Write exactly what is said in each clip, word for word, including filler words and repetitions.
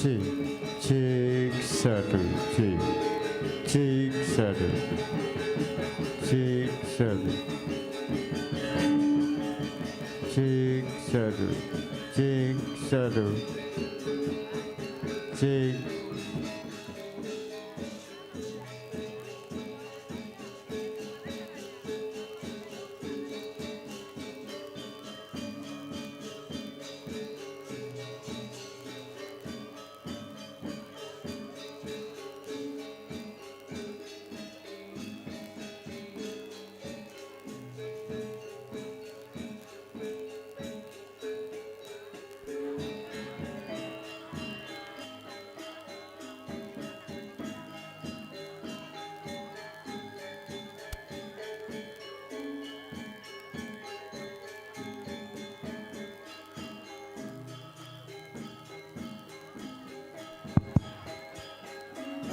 Cek, cek, satu, cek. Cek, satu. Cek, satu. Cek, satu. Cek, satu. Cek.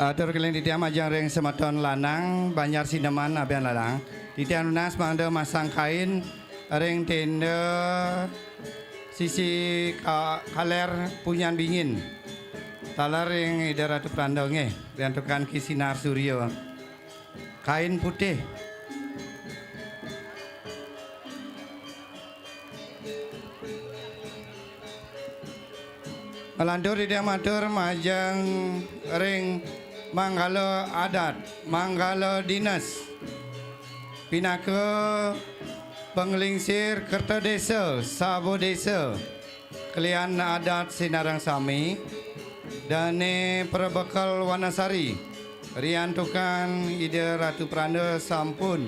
Atur keling titiang majeng ring semeton lanang, Banjar Sinoman abian lanang. Titiang nunas mangda masang kain ring tenda sisi ka-, kaler punyan bingin. Taler ring Ida Ratu Pranda nggih, riantukan Ki Sinar Surya. Kain putih. Nglantur titiang matur majeng ring manggala adat, manggala dinas. Pinaka panglingsir kerta desa, saba desa, kelian adat sinareng sami, Dane Prebekel Wanasari, riantukan Ida Ratu Pranda sampun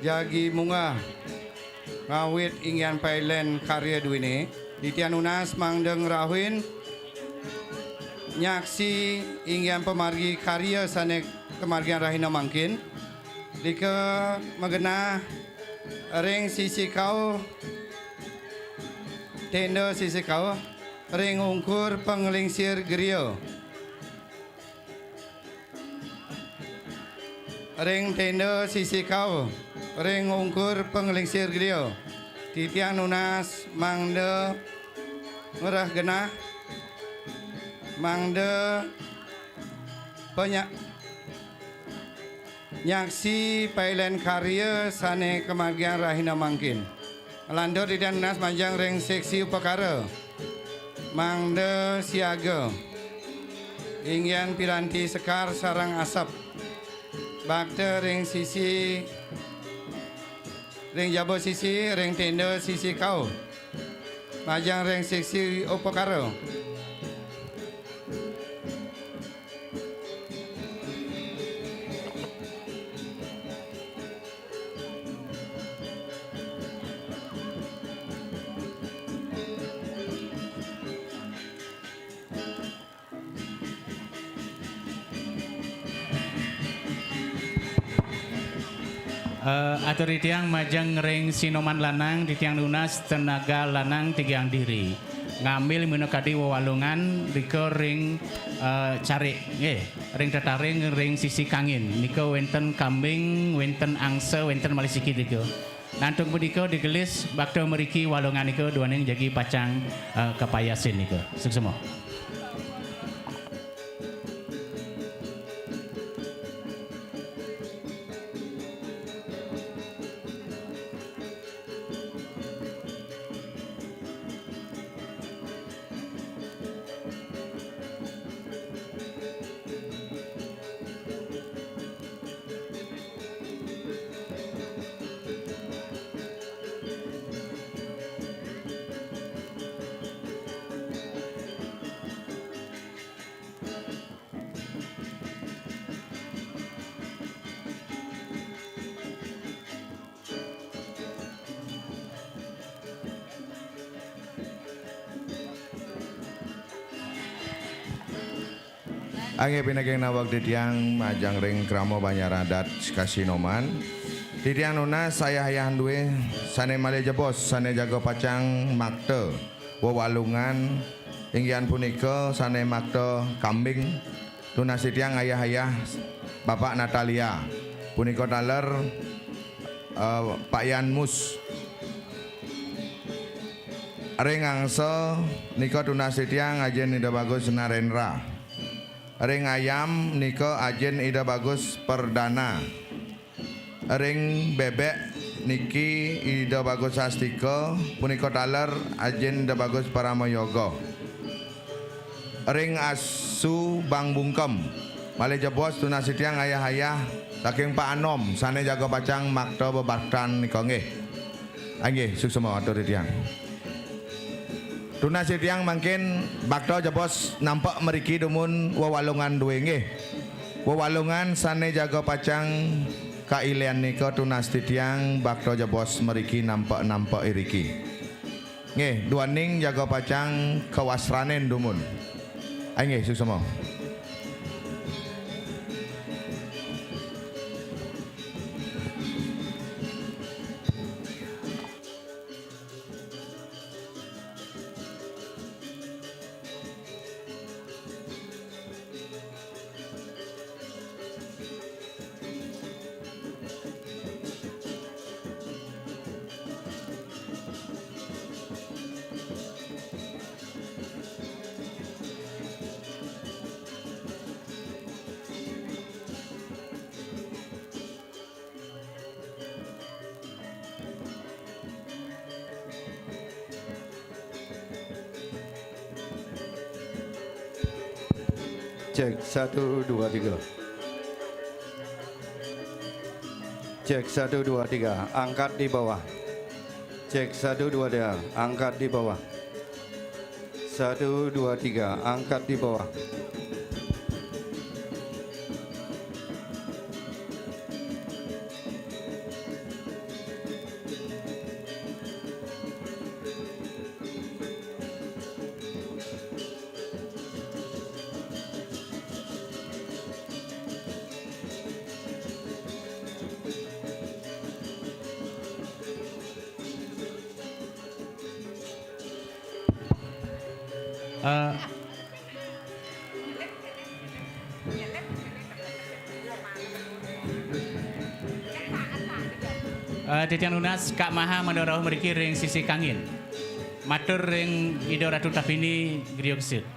jagi munggah ngawit inggihan pailen karya duene, titiang nunas mangda ngrauhin nyaksi inggihan pamargi karya sane kamargiang rahina mangkin, nika magenah ring sisi kauh, tenda sisi kauh, ring ungkur panglingsir griya. Ring tenda sisi kauh, ring ungkur panglingsir griya. Titiang nunas mangda ngrereh genah, mangda panya-, nyaksi pailen karya sane kamargiang rahina mangkin. Nglantur titiang nunas majeng ring seksi upakara. Mangda siaga. Inggihan piranti sekar sareng asep. Bakta ring sisi, ring jaba sisi, ring tenda sisi kauh. Majeng ring seksi upakara. Eh, atur titiang majeng ring Sinoman lanang, titiang nunas tenaga lanang tigang diri. Ngambil minakadi wewalungan rika ring, eh, carik, nggih, ring tetaring, ring sisi kangin. Nika wenten kambing, wenten angsa, wenten malih siki nika. Nantun punika digelis bakta mriki walungan nika duaning jagi pacang, eh, kapayasin nika. Suksma. Inggih pinaka naweg titiang majeng ring krama Banjar Adat Kasinoman. Titiang nunas ayah-ayah duwe sane malih jebos, sane jaga pacang makta wewalungan, inggihan punika sane makta kambing. Tunas titiang ayah-ayah Bapak Natalia, punika taler, eh, Pak Yan Mus. Ring angsa nika tunas titiang ajin Ida Bagus Narendra. Ring ayam nika ajin Ida Bagus Perdana. Ring bebek niki Ida Bagus Astika, punika taler ajin Ida Bagus Paramayoga. Ring asu bang bungkem. Malih jebos tunas titiang ayah-ayah saking Pak Anom sane jaga pacang makta bebaktan nika nggih. Ah, nggih, suksma atur titiang. Tunas titiang mangkin bakta jebos nampek mriki dumun wewalungan due nggih. Wewalungan sane jaga pacang kailen nika tunas titiang bakta jebos mriki nampek-nampek iriki. Nggih, duaning jaga pacang kawasranen dumun. Ah, nggih, suksma. Cek, satu, dua, tiga. Cek, satu, dua, tiga. Angkat di bawah. Cek, satu, dua, tiga. Angkat di bawah. Satu, dua, tiga. Angkat di bawah. Eh, eh, titiang nunas Kak Maha mangda rauh mriki ring sisi kangin. Matur ring Ida Ratu Tapini, griya gesit.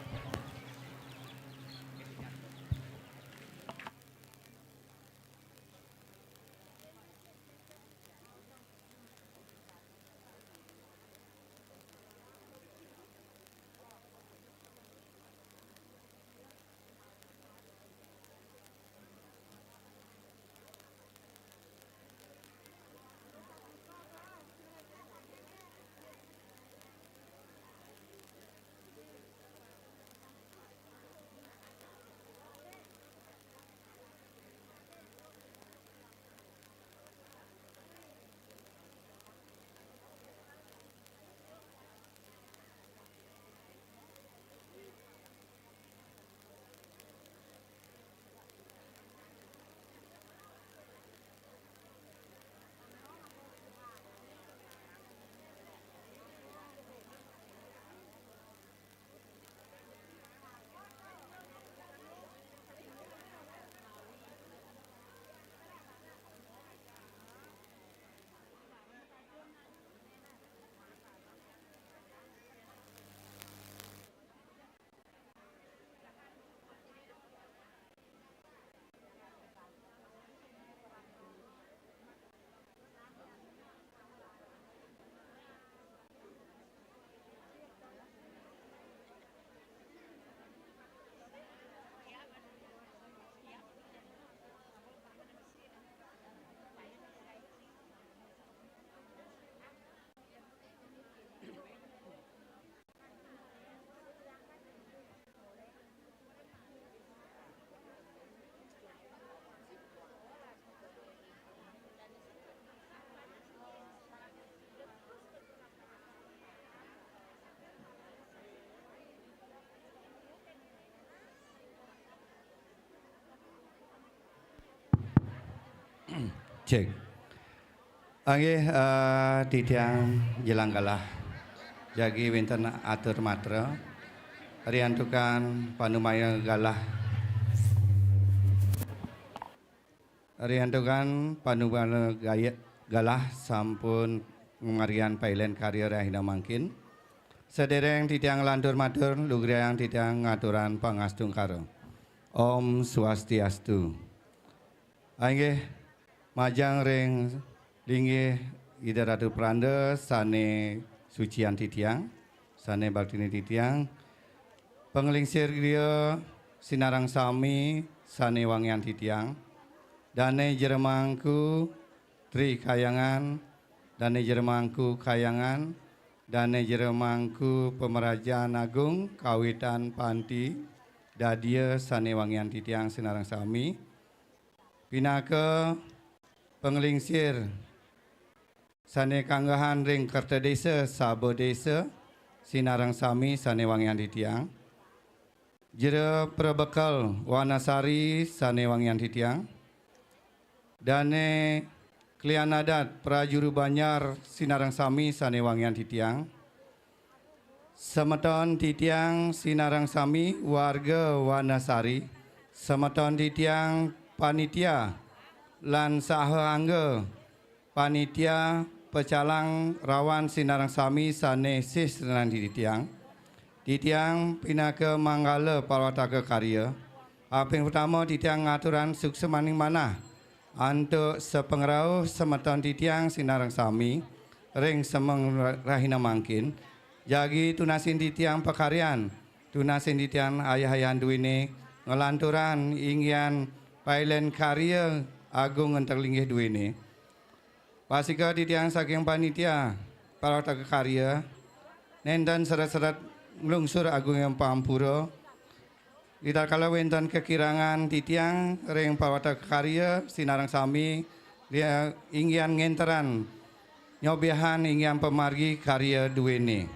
Cek. Inggih, eh, titiang jelang galah. Jagi wenten atur matra. Riantukan panumaya galah. Riantukan panumaya gaya-, galah sampun ngamarian pailen karya rahina mangkin. Sadéréng titiang nglantur matur, lugrayang titiang ngaturang pangastungkara. Om Swastiastu. Inggih, majeng ring linggih Ida Ratu Pranda sané sucian titiang, sané baktiné titiang, panglingsir griya sinareng sami sané wangian titiang, Dané Jero Mangku Tri Kahyangan, Dané Jero Mangku Kahyangan, Dané Jero Mangku Pamrajan Agung kawitan panti dadia sané wangian titiang sinareng sami, pinaka panglingsir sané kanggahan ring Kerta Désa, Saba Désa, sinareng sami sané wangian titiang. Jero Prabekel Wanasari sané wangian titiang. Dané Klian Adat Prajuru Banjar sinareng sami sané wangian titiang. Semeton titiang sinareng sami warga Wanasari, semeton titiang panitia lan saha angga panitia pecalang rawan sinareng sami sané sih sinareng titiang. Titiang pinaka manggala pawataka karya. Aping utama titiang ngaturang suksmaning manah antuk sapangrauh semeton titiang sinareng sami ring semeng ra-, rahina mangkin. Jagi tunasin titiang pakaryan, tunasin titiang ayah-ayahan duéné nglanturang inggihan pailén karya agung antar linggih duéné. Pasika titiang saking panitia pawataka karya nénten seret-seret nglungsur agunging pangapura. Ritatkala wénten kakirangan titiang ring pawataka karya sinareng sami, ria-, inggihan ngénterang nyobiahang inggihan pamargi karya duéné.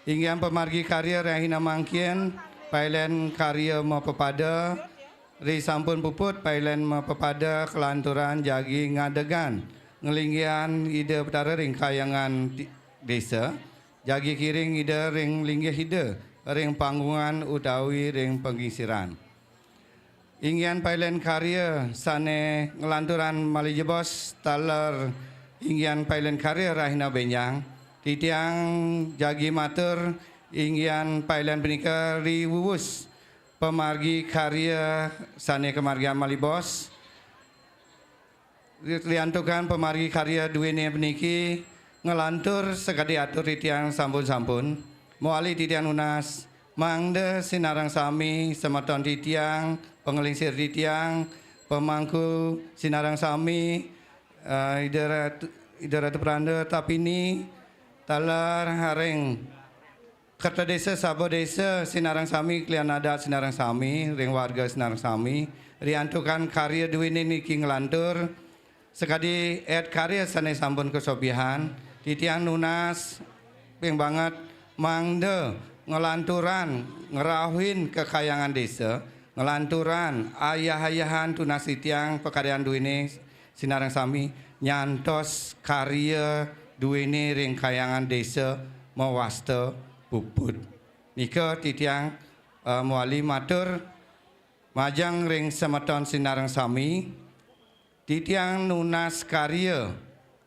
Inggihan pamargi karya rahina mangkin, pailén karya mapapada, ri sampun puput pailén mapapada kalanturang jagi ngadegang nglinggihan Ida Betara ring kahyangan di-, désa, jagi kiring Ida ring linggih Ida ring panggungan utawi ring pangisiran. Inggihan pailén karya sané nglanturang malih jebos taler inggihan pailén karya rahina bénjang, titiang jagi matur inggihan pailén punika riwuwus pamargi karya sané kamargiang malih bos. Riantukan pamargi karya duéné puniki nglantur sakadi atur titiang sampun-sampun, mawali titiang nunas, mangda sinareng sami semeton titiang, panglingsir titiang, pamangku sinareng sami, eh, Ida Ratu, Ida Ratu Pranda Tapini, taler ring Kerta Désa, Saba Désa, sinareng sami, klian adat sinareng sami, ring warga sinareng sami, riantukan karya duéné niki nglantur, sakadi et karya sané sampun kasobihan, titiang nunas ping banget mangda nglanturang, ngrauhin kekahyangan désa, nglanturang ayah-ayahan tunas titiang pakaryan duéné sinareng sami nyantos karya duéné ring kahyangan désa mawasta puput. Nika titiang, eh, mawali matur majeng ring semeton sinareng sami, titiang nunas karya,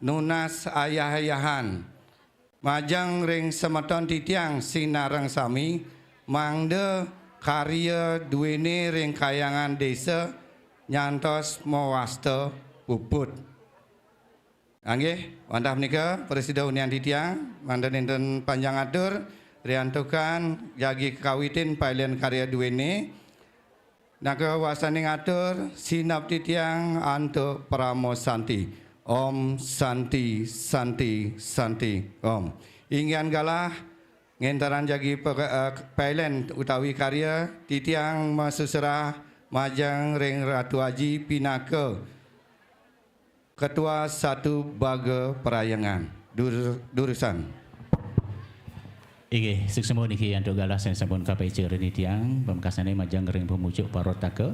nunas ayah-ayahan, majeng ring semeton titiang sinareng sami, mangda karya duéné ring kahyangan désa nyantos mawasta puput. Inggih, wantah punika prasida uningang titiang, mangda nénten panjang atur, riantukan jagi kakawitin pailén karya duéné, Naka wastané ngatur, sineb titiang antuk parama santi. Om Santi, Santi, Santi, Om. Inggihan galah, ngénterang jagi peka-, eh, pailén utawi karya, titiang masuserah majeng ring Ratu Aji pinaka Ketua Satu Baga Parhyangan. Dur-, durusang. Inggih, suksma niki antuk galah sané sampun kapaica ring titiang, pamekasané majeng ring pamucuk parotaka.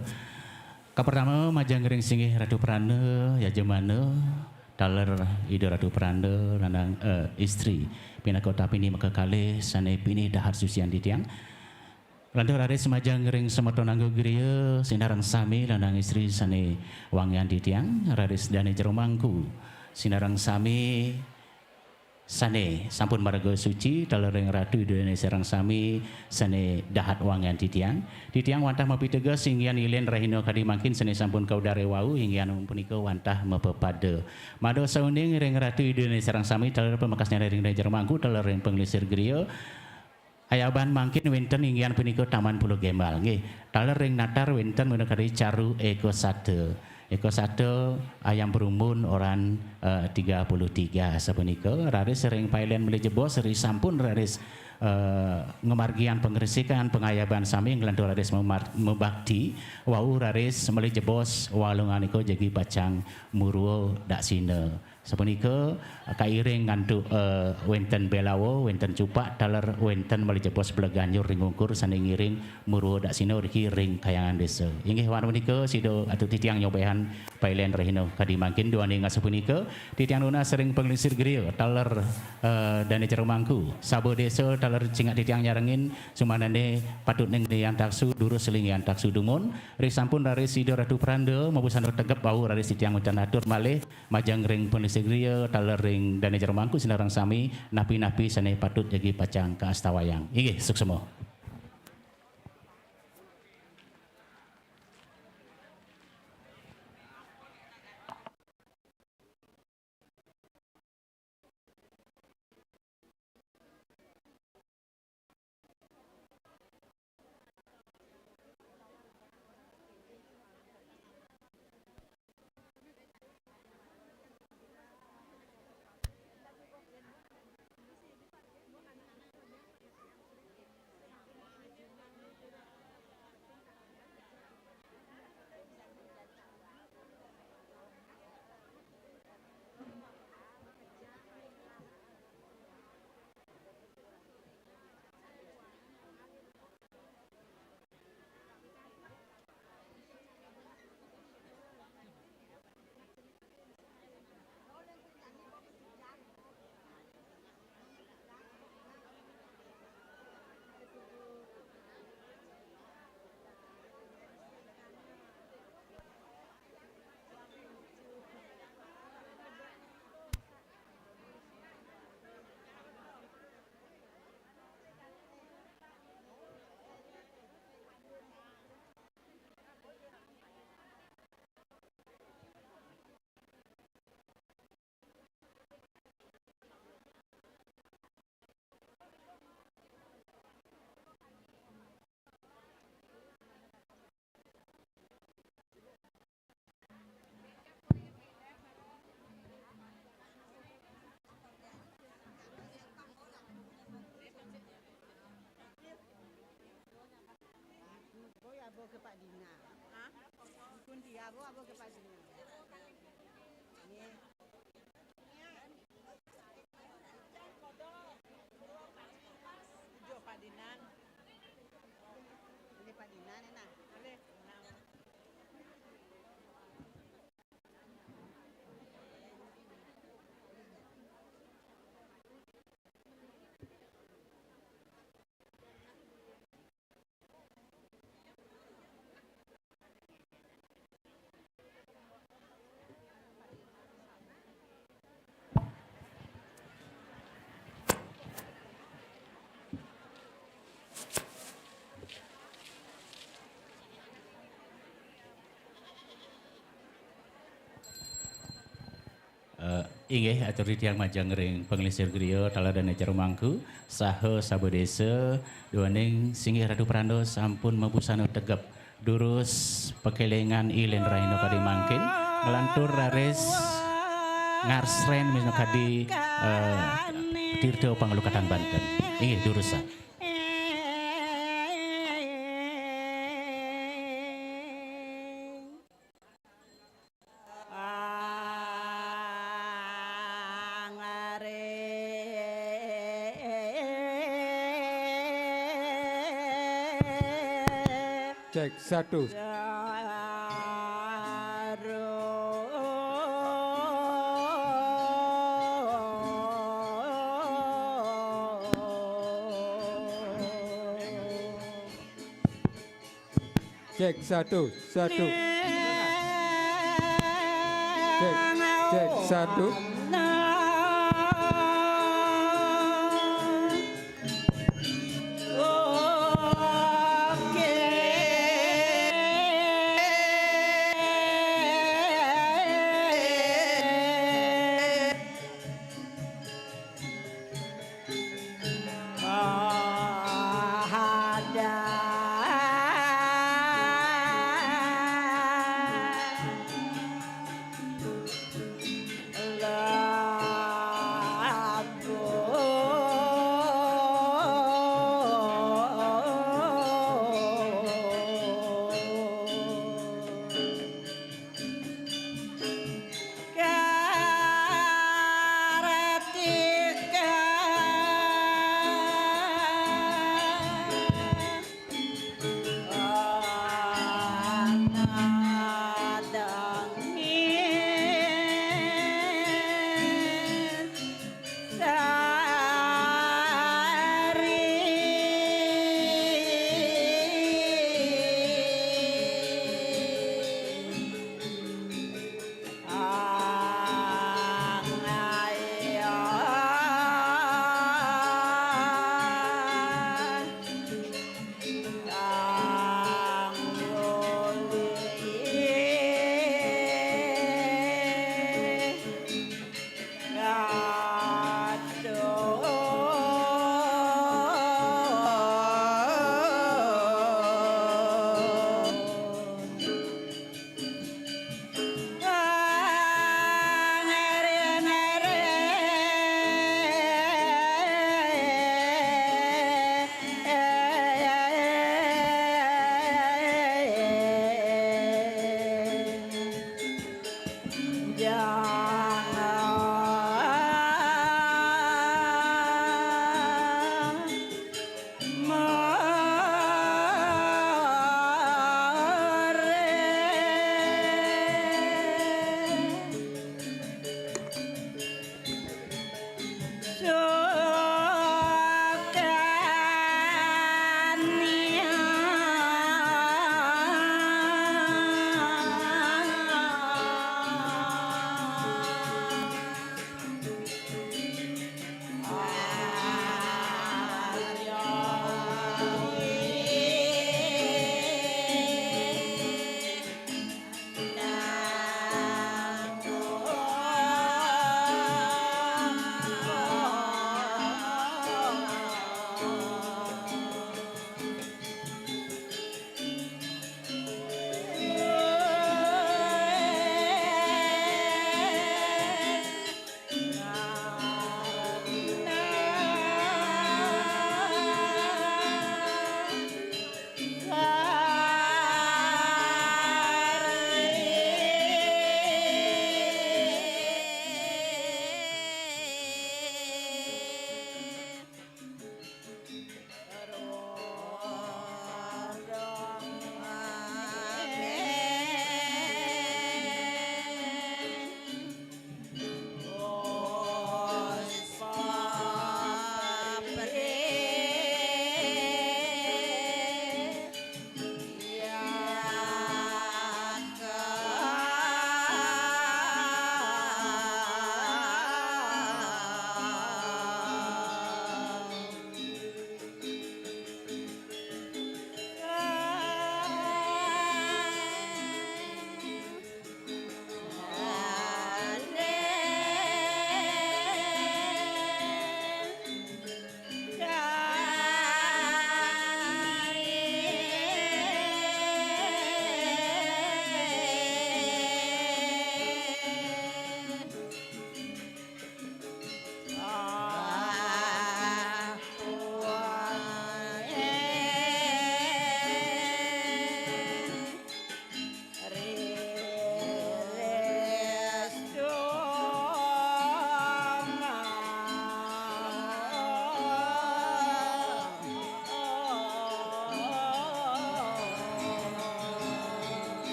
Kapertama majeng ring singgih Ratu Pranda, yajamana, taler Ida Ratu Pranda, lanang, eh, istri, pinaka Tapini makakalih sané pinih dahat susian titiang. Lantur raris majeng ring semeton angga griya, sinareng sami lanang istri sané wangian titiang, raris dané jero mangku, sinareng sami Sané sampun marga suci, taler ring Ratu Ida Dané sareng sami, sané dahat wangian titiang. Titiang wantah mapiteges inggihan Ilén rahina kadi mangkin sané sampun kaudara wau, inggihan punika wantah mapepada. Mada sauning ring Ratu Ida Dané sareng sami, taler pamekasnyané ring Dané Jero Mangku, taler ring panglingsir griya. Ayaban mangkin wénten inggihan punika Taman Pulau Gembal. Nggih, taler ring natar wénten minakadi Caru Eka Sata. Eka Sata ayam berumbun oran, eh, tiga puluh tiga sapunika. Raris ring pailén malih jebos, ri sampun raris, eh, ngamargiang pangresikan, pangayaban sami nglantur raris memar-, mebakti, wau raris malih jebos walunganika jagi pacang murwa daksina. Sapunika kairing ngantuk, eh, wénten bélawa, wénten cupak, taler wénten malih jebos bleganjur ring ungkur sané ngiring murwa daksina riki ring kahyangan désa. Inggih wantah punika sida atur titiang nyobiahang pailén rahina kadi mangkin. Duaning asapunika titiang nunas ring panglingsir griya taler, eh, Dané Jero Mangku. Saba désa taler cingak titiang nyarengin sumanané patut ning liang taksu, durus ling liang taksu dumun. Ri sampun raris Ida Ratu Pranda mabusana tegep, wau raris titiang ucap atur malih majeng ring panglingsir griya, taler ring Dané Jero Mangku sinareng sami, napi-napi sané patut jagi pacang kaastawayang. Inggih, suksma. Boy, abo ke Pak Dina. Hah? Kunti, abo, abo ke Pak Dina. Nggih. Tujuh Pak Dinan. Pilih Pak Dinan, enak. Pilih. Enam. Eh, inggih, atur titiang majeng ring panglingsir griya, taler Dané Jero Mangku, saha saba désa, duaning singgih Ratu Pranda sampun mabusana tegep. Durus pakélingan Ilén rahina kadi mangkin, nglantur raris ngarsrén minakadi, eh, tirta panglukatan banten. Inggih, durusang. Cek satu. Cek satu, satu. Cek, cek satu.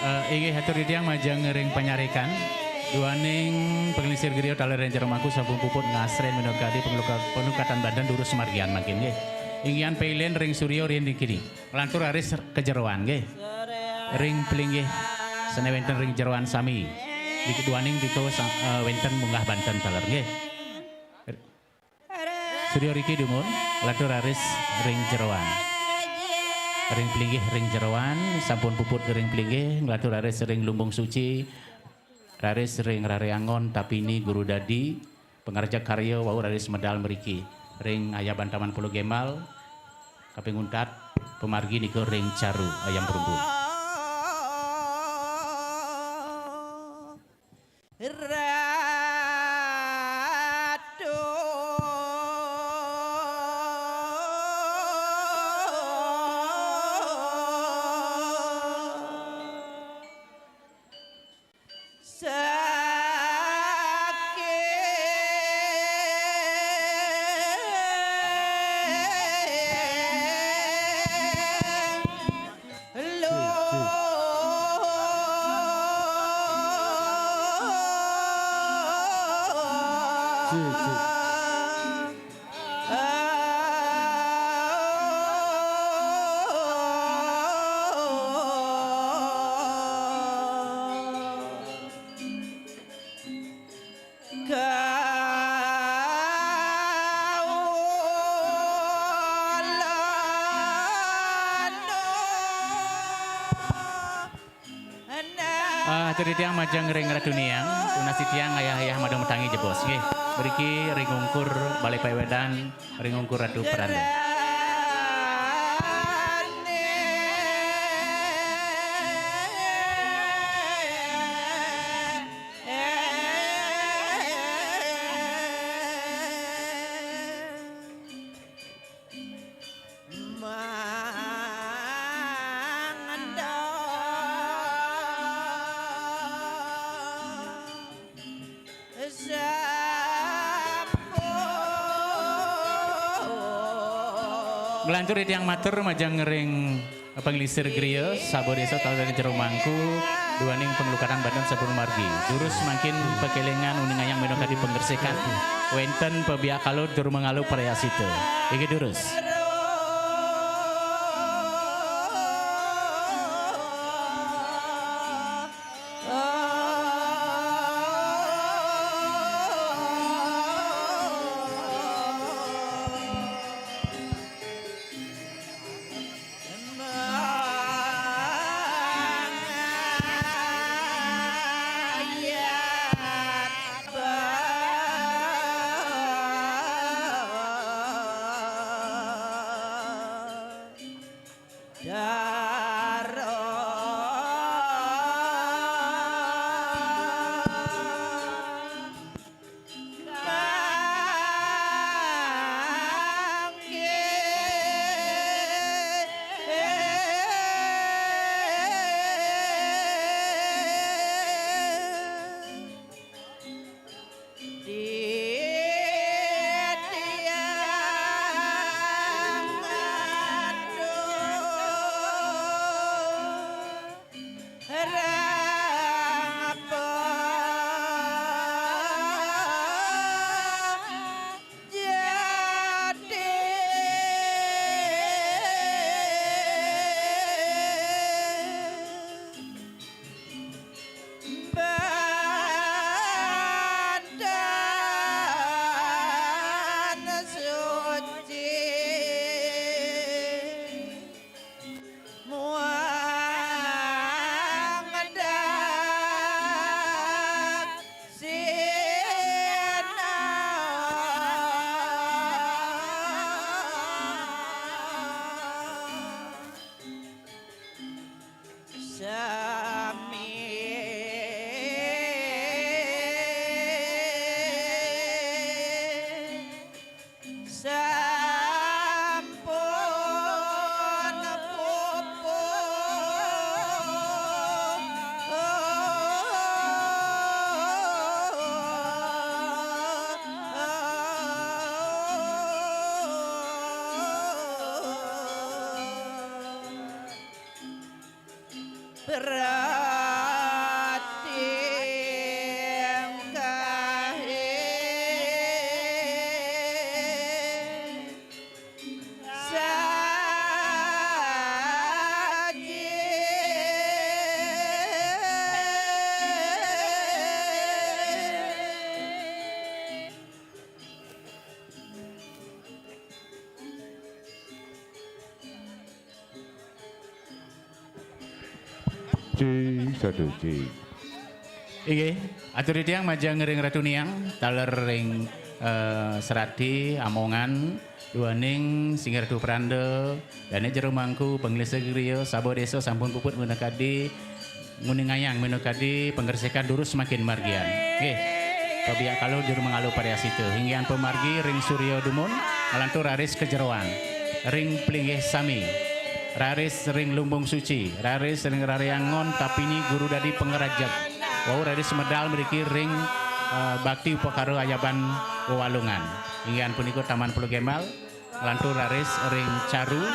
Eh, inggih atur titiang majeng ring panyarikan. Duaning panglingsir griya taler ring jero mangku sampun puput ngasren minakadi pangluka-, panglukatan banten durus margian mangkin nggih. Inggihan pailin ring surya rin dikini. Nglantur raris ka jeroan nggih. Ring plinggih sane wenten ring jeroan sami. Dik-, duaning dika sa-, eh, wenten munggah banten taler nggih. Surya riki dumun, nglantur raris ring jeroan. Ring plinggih ring jeroan, sampun puput ring plinggih, nglantur raris ring lumbung suci, raris ring rare angon, tapini guru dadi, pangrajak karya wau raris medal mriki. Ring ayaban Taman Pulau Gembal, kaping untat, pamargi nika ring caru ayam perumbun. Ah, atur titiang majeng ring Ratu Niang, tunas titiang ayah-ayah madong matangi jebos nggih. Mriki ring ungkur Balai Pawedan, ring ungkur Ratu Peranda. Nglantur titiang matur majeng ring panglingsir griya, sabuh desa taler ring jero mangku, duaning panglukatan banten sampun margi. Durus mangkin pakelingan uningayang minakadi pangresikan, wenten pabiakala tur mangalu prayascita. Inggih durus. Cik, satu, cik. Inggih, atur titiang majeng ring Ratu Niang, taler ring, eh, Serati, Amongan, duaning Singgih Ratu Pranda, Dané Jero Mangku, Panglingsir Griya, Saba Désa sampun puput minakadi, nguningayang minakadi pangreskan durus makin margian. Nggih. Pabiak kaluh juru mangalu pariyasita. Inggihan pamargi ring Surya Dumun, nglantur raris ka jeroan. Ring Plinggih Sami. Raris ring Lumbung Suci, raris ring Rariangon Tapini Guru Dadi Pangrajeg. Wau raris medal mriki ring, eh, Bakti Upakara Ayaban Wewalungan. Inggihan punika Taman Pulau Gembal, nglantur raris ring Caru,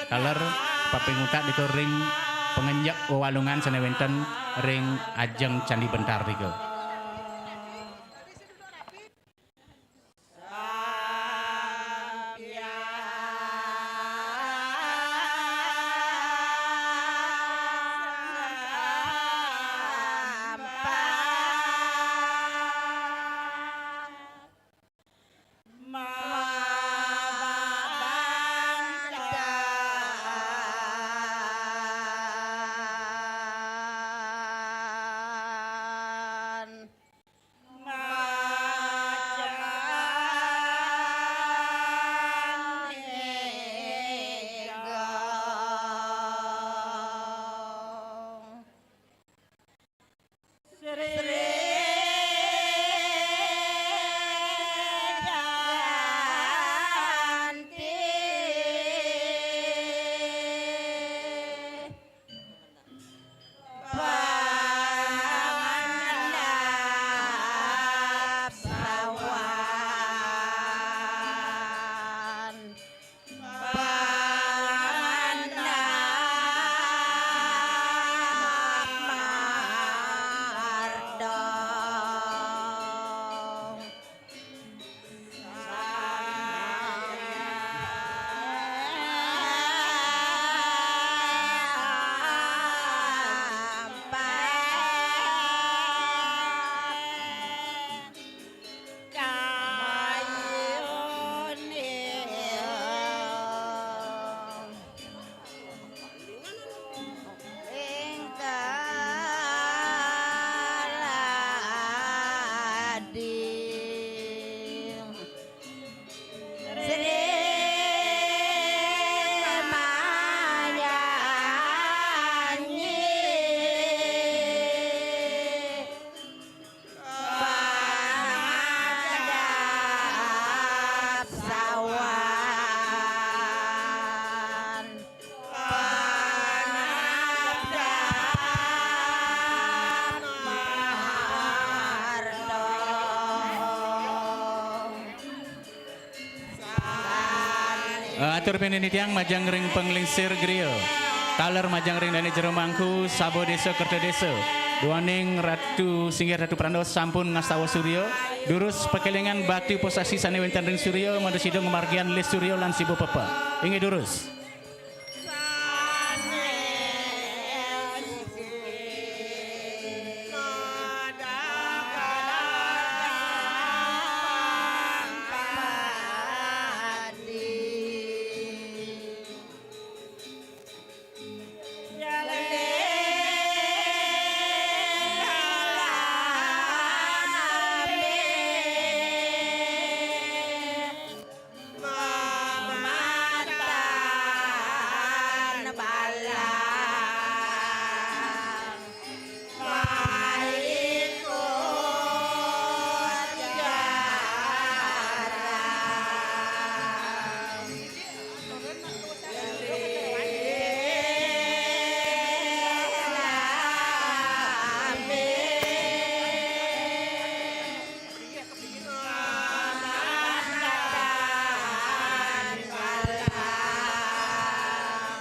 taler papinguntat nika ring pangenjek wewalungan sané wénten ring ajeng Candi Bentar nika. Eh, atur pinih titiang majeng ring Panglingsir Griya. Taler majeng ring Dané Jero Mangku, Saba Désa, Kerta Désa. Duaning Ratu Singgih Ratu Pranda sampun ngastawa surya. Durus pakélingan bakti upasakti sané wénten ring surya, mangda sida ngamargiang lis surya lan siba pepek. Inggih durus.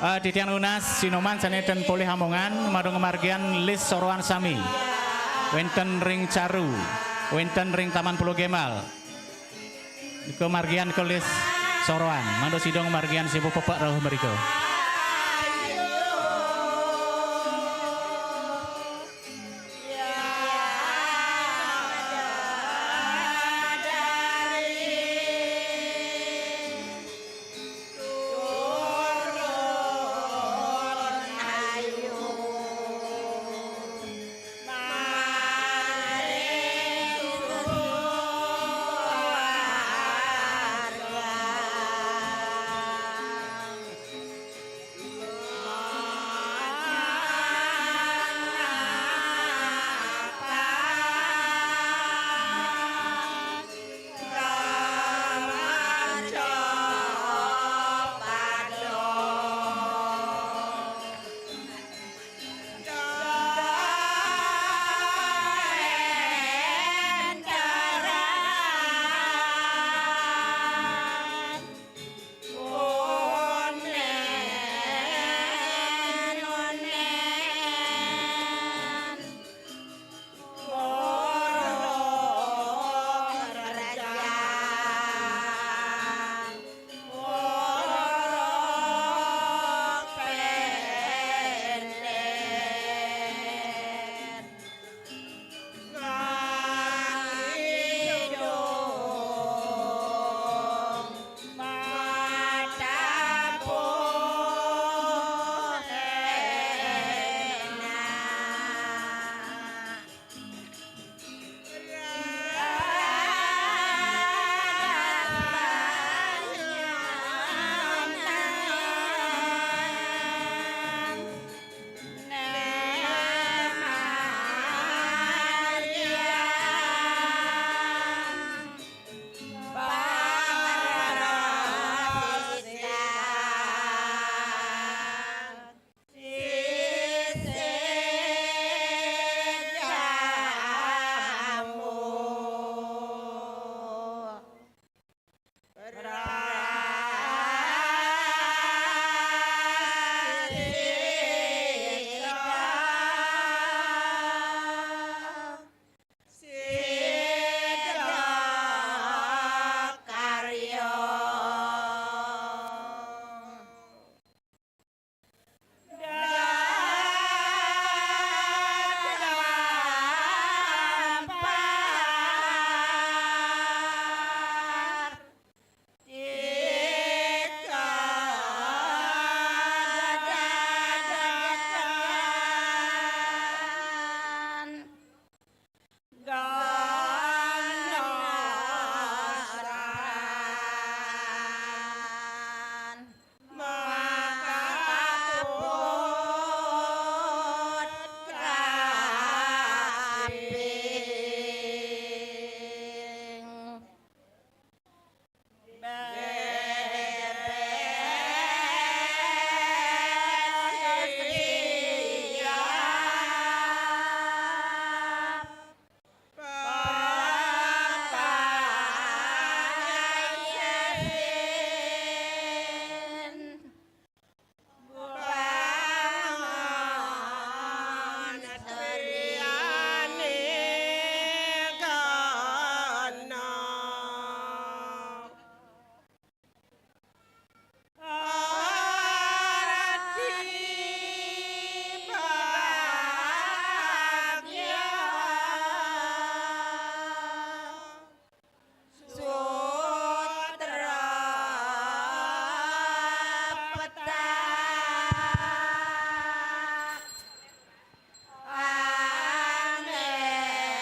Ah, titiang nunas, Sinoman sané ten polih amongan, mangda ngamargiang lis soroan sami. Wénten ring Caru, wénten ring Taman Pulau Gembal. Nika margiang ika lis soroan, mangda sida ngamargiang siba pepek rauh mrika.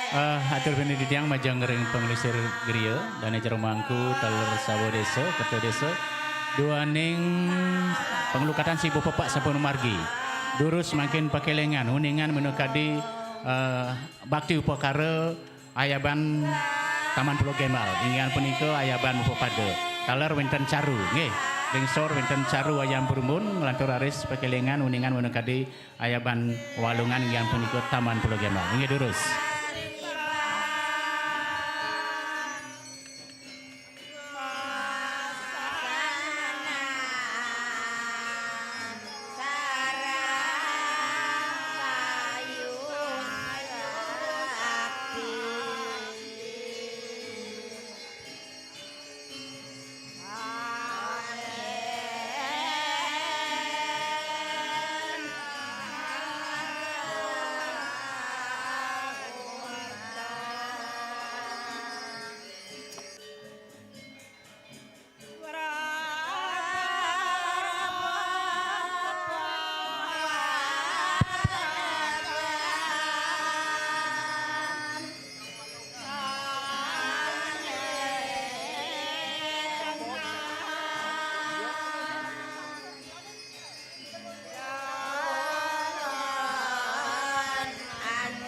Eh, atur bini titiang majeng ring panglingsir griya, dane jero mangku, taler sawa desa, kerta desa, duaning panglukatan sibuh pepak sampun margi. Durus mangkin pakelingan, uningan minakadi, eh, bakti upakara ayaban Taman Pulo Gembal, inggih punika ayaban mupapada. Taler wenten caru, nggih. Ring sor wenten caru ayam perumbun, nglantur raris pakelingan, uningan minakadi ayaban Walungan inggih punika Taman Pulo Gembal. Inggih durus.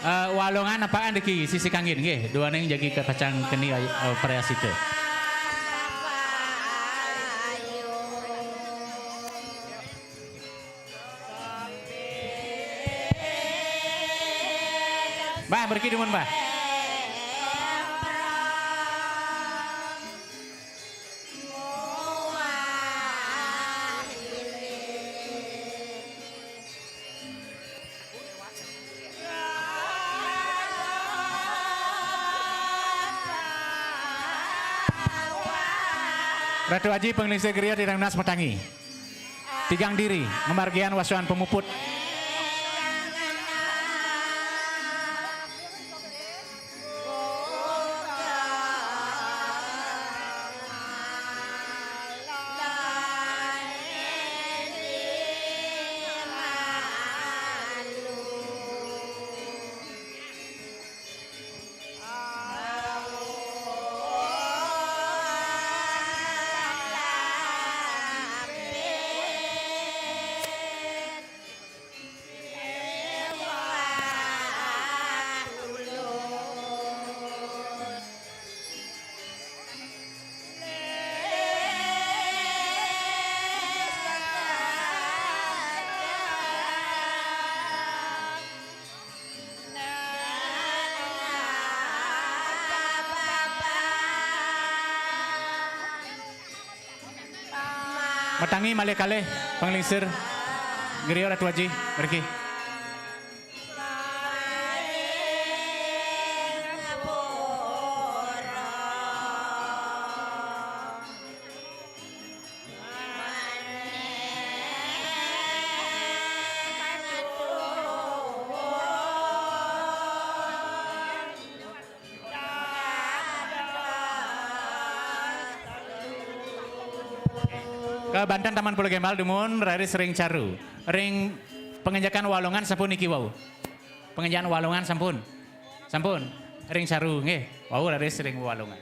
Eh, Walungan nepakan driki sisi kanggin, nggih, duaning jagi kapacang keni, eh, prayascita. Mbah, mriki dumun, Mbah. Ratu Aji, panglingsir griya, titiang nunas matangi. Tigang diri, ngamargiang wasuan pamuput. Matangi malih kalih panglingsir griya Ratu Aji mriki. Kabanten Taman Pulo Gembal dumun, raris ring caru. Ring pangenjekan Walungan sampun niki wau. Pangenjekan Walungan sampun. Sampun. Ring caru nggih. Wau raris ring Walungan.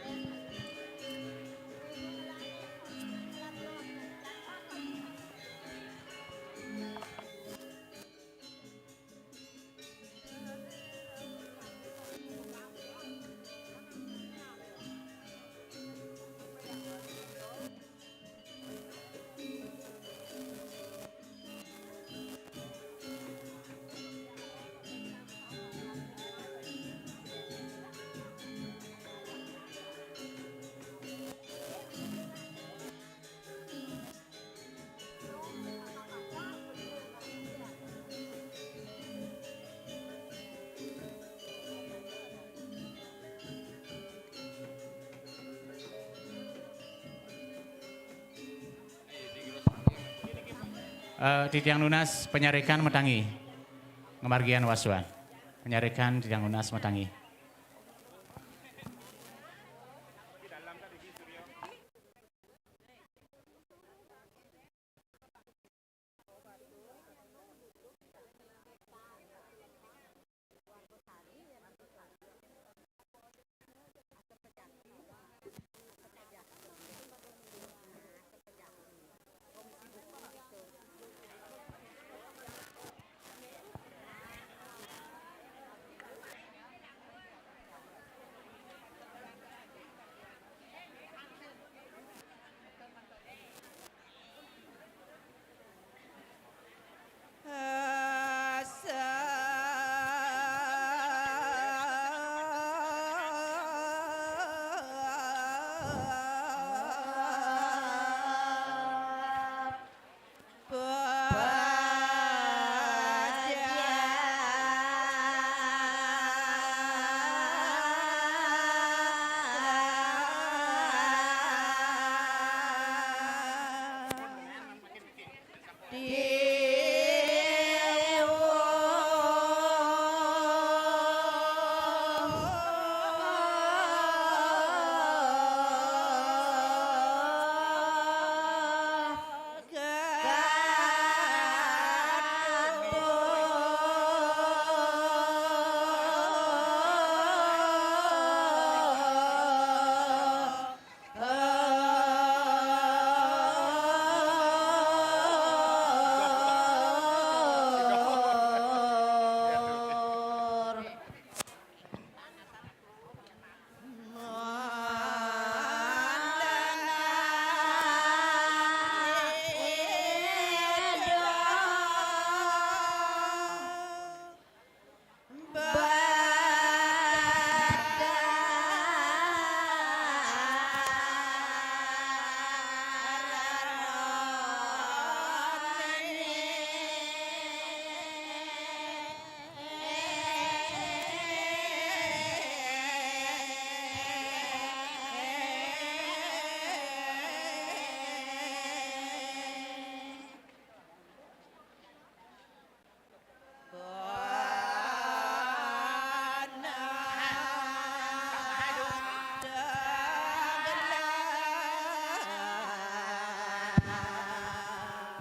Eh, titiang nunas panyarikan matangi. Ngamargiang wasuan. Panyarikan titiang nunas matangi.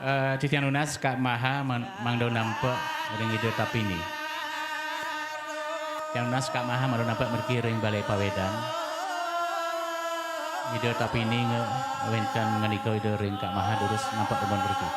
Eh, titiang nunas Kak Maha man-, mangda nampek ring Ida Tapini. Titiang nunas Kak Maha mangda nampek mriki ring Balai Pawédan. Ida Tapini nge-, wénten ngandika Ida ring Kak Maha durus nampek dumun mriki.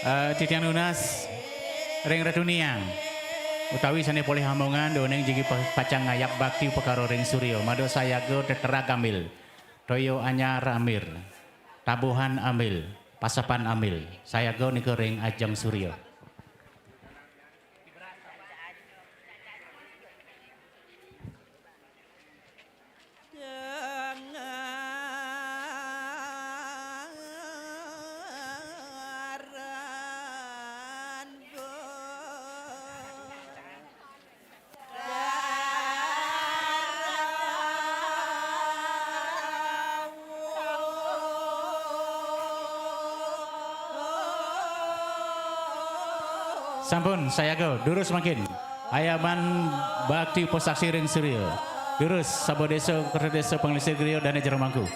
Eh, titiang nunas ring Ratu Niang, utawi sané polih amongan, duaning jagi pa-, pacang ngayap bakti upakara ring surya, mada sayaga teterag ambil, toya anyar ambil, tabuhan ambil, pasepan ambil, sayaga nika ring ajeng surya. Sampun, sayaga, durus mangkin. Ayaban bakti upasaksi ring surya. Durus, sabda desa, kerta desa, panglingsir griya, dane jero mangku.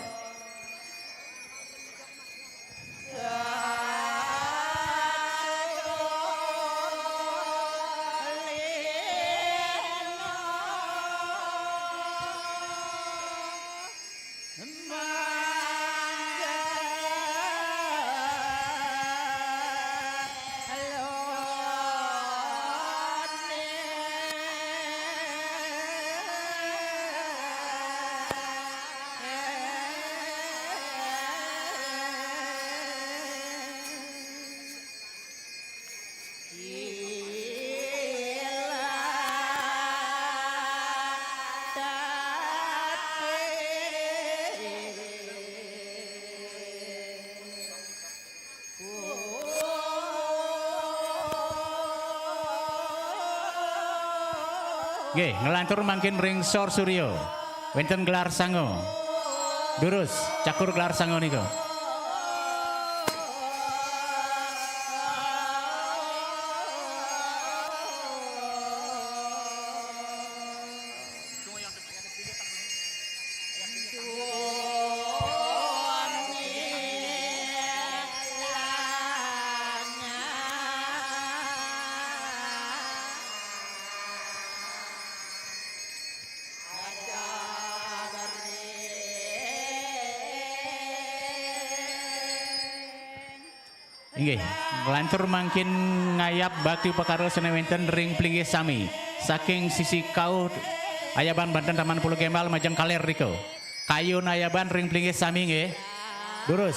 Nggih, nglantur mangkin ring sor surya. Wenten gelar sanga. Durus, cakur gelar sanga nika. Inggih, nglantur mangkin ngayab bakti upakara sane wenten ring plinggih sami. Saking sisi kauh, ayaban banten Taman Pulau Gembal majeng kaler rika. Kayun ayaban ring plinggih sami nggih. Durus.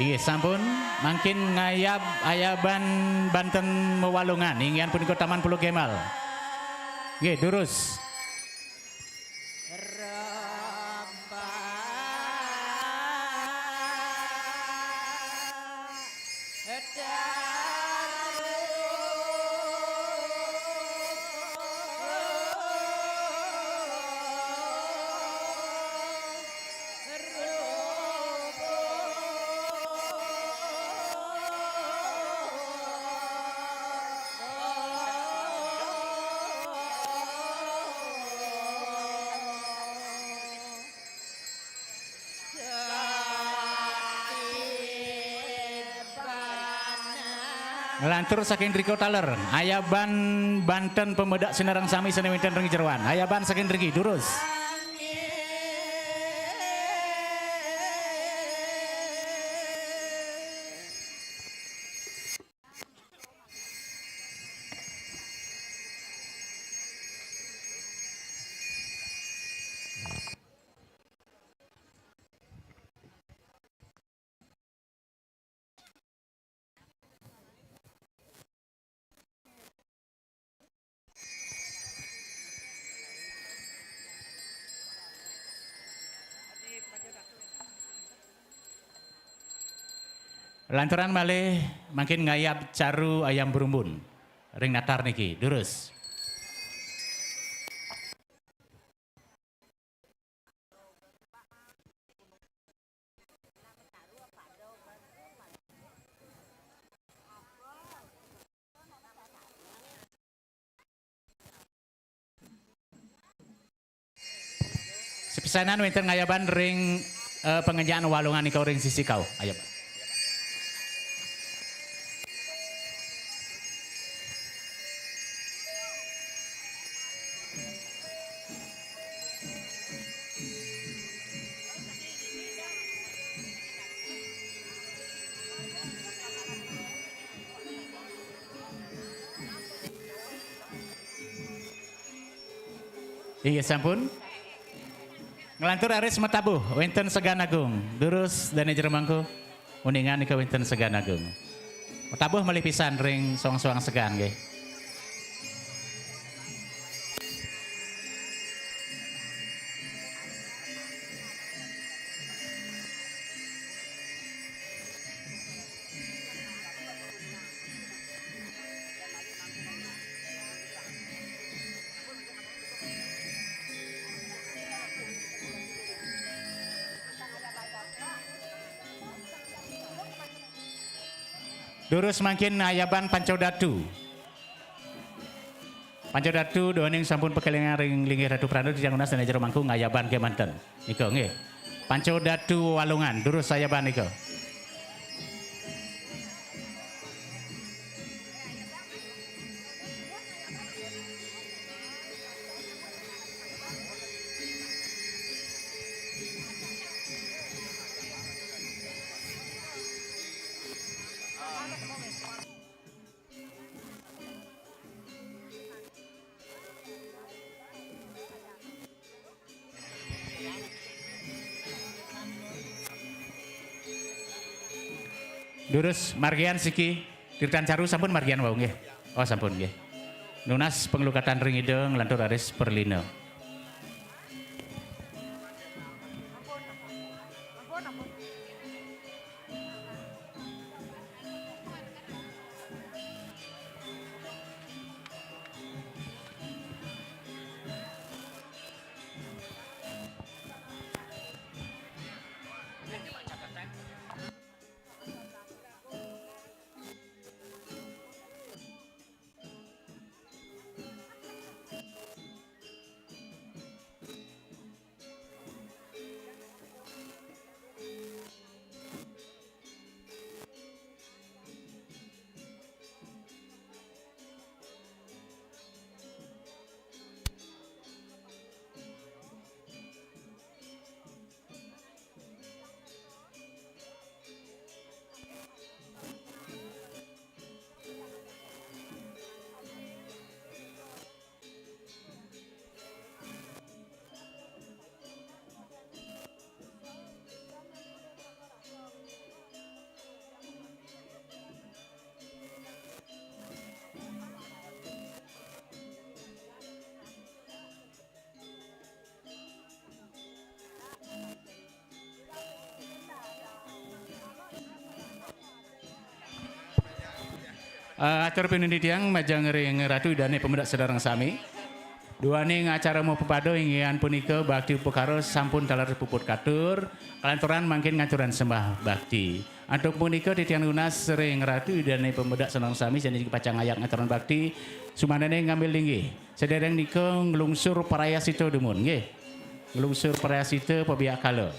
Inggih, sampun. Mangkin ngayab ayaban banten Mawalungan, inggihan punika Taman Pulau Gembal. Nggih, durus. Nglantur saking drika taler, ayaban banten pamedak sinareng sami sane wenten ring jeroan. Ayaban saking driki, durus. Lantaran malih mangkin ngayab caru ayam berumbun ring natar niki, durus. Sepisanan wenten ngayaban ring, eh, pangenjaan walungan nika ring sisi kauh. Ayab. Inggih sampun. Nglantur raris matabuh wénten Segan Agung. Durus Dané Jero Mangku, uningan nika wénten Segan Agung. Matabuh malih pisan ring soang-soang segan nggih. Durus mangkin ayaban Panca Datu. Panca Datu duaning sampun pakelingan ring linggih Ratu Pranda, titiang nunas Dané Jero Mangku ngayaban kémanten. Nika nggih. Panca Datu Walungan, durus ayaban nika. Durus margian siki, Tirtan Caru sampun margian wau nggih. Oh, sampun nggih. Nunas panglukatan ring Ida nglantur raris pralina. Eh, atur pinunas titiang majeng ring Ratu Ida Dané pamedak sareng sami. Duaning acara mapapada inggih punika bakti upakara sampun taler puput katur, kalanturan mangkin ngaturang sembah bakti. Antuk punika titiang nunas ring Ratu Ida Dané pamedak sareng sami sané pacang ngayak ngaturang bakti, sumanané ngambil linggih. Sadéréng nika nglungsur prayascita dumun, nggih. Nglungsur prayascita pabiakala.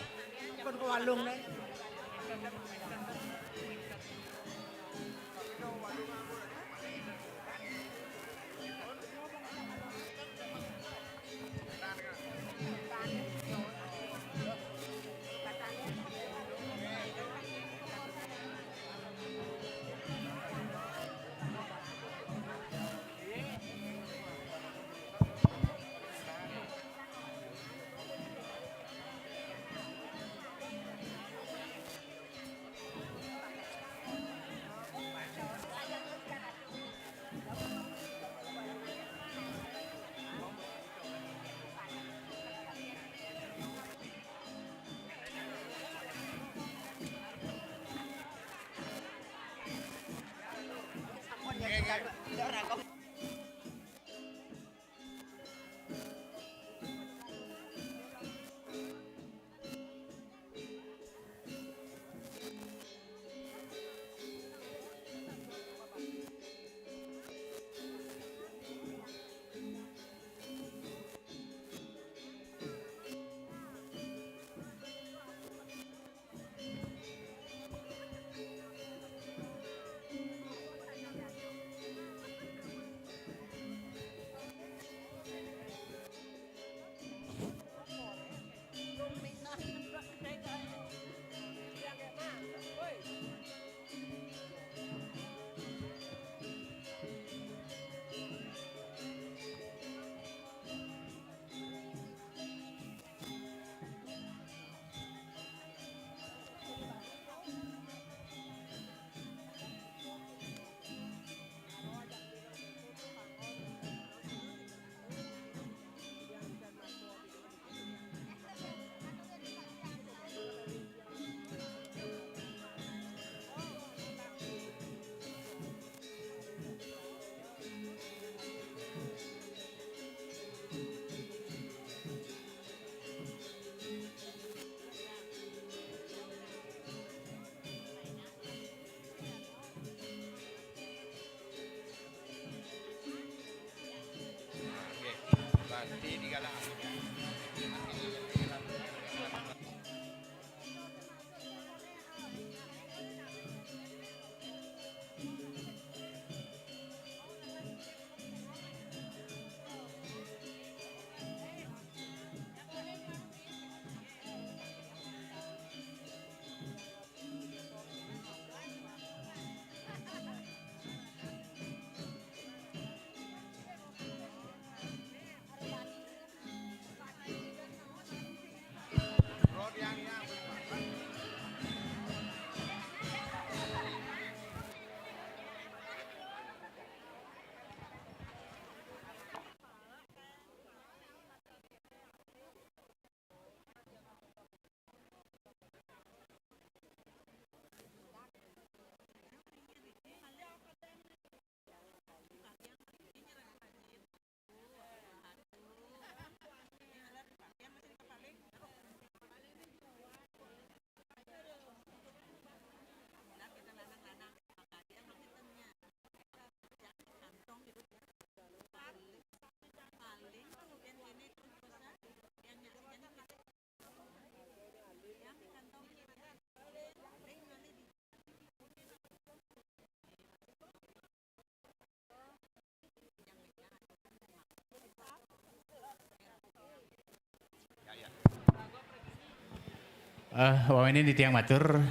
Eh, wawenen titiang matur,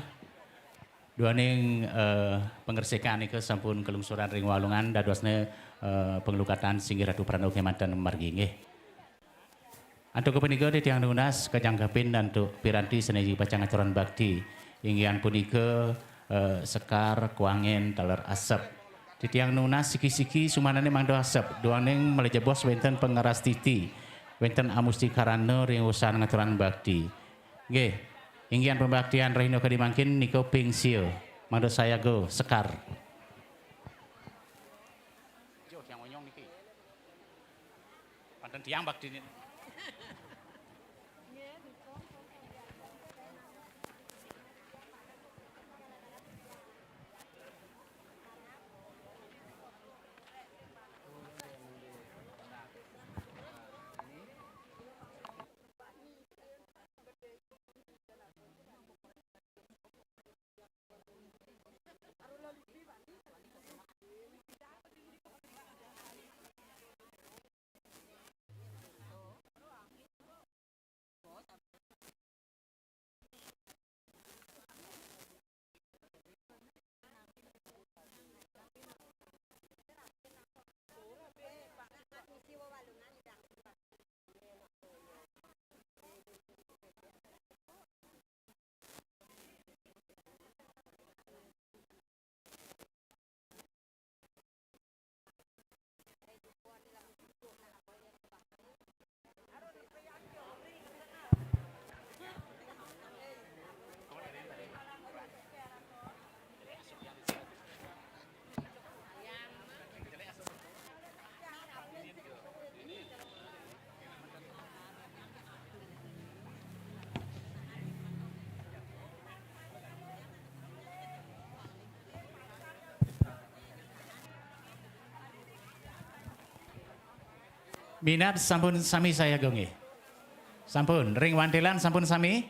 duaning, eh, pangresikan nika sampun kalungsuran ring walungan, dadosne, eh, panglukatan singgih Ratu Pranaw kemanten margi nggih. Antuk punika titiang nunas kajangkepin antuk piranti sane pacang aturang bakti. Inggih punika, eh, sekar, kuangen, taler asep. Titiang nunas siki-siki sumanane mangda asep, duaning malih jebos wenten pangrastiti, wenten amusti karana ring usan ngaturang bakti. Nggih, inggih pambaktian rahina kadi mangkin nika ping sia, mangda sayaga sekar. Panten tiang bakti niki. Minab sampun sami sayaga nggih. Sampun, ring wantilan sampun sami?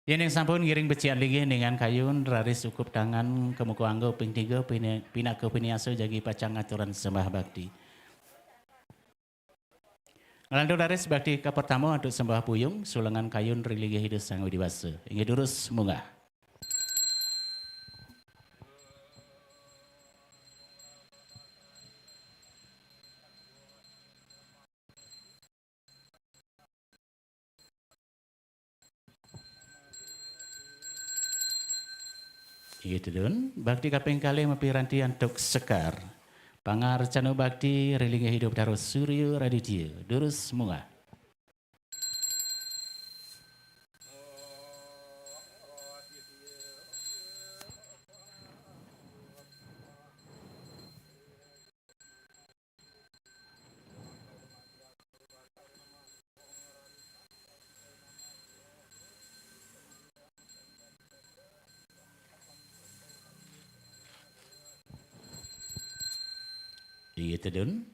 Yening sampun ngiring becikan linggih ningan kayun, raris ukup tangan, kamuka angga ping tiga, pini-, pinaka piniasa jagi pacang ngaturang sembah bakti. Nglantur raris bakti kapertama antuk sembah puyung, sulengan kayun ring linggih Ida Sang Widi Wasa. Inggih durus munggah. Inggih tedun, bakti kaping kalih mapiranti antuk sekar. Pangarcana bakti ring linggih Ida Betara Surya Raditya, durus munggah. Inggih tedun.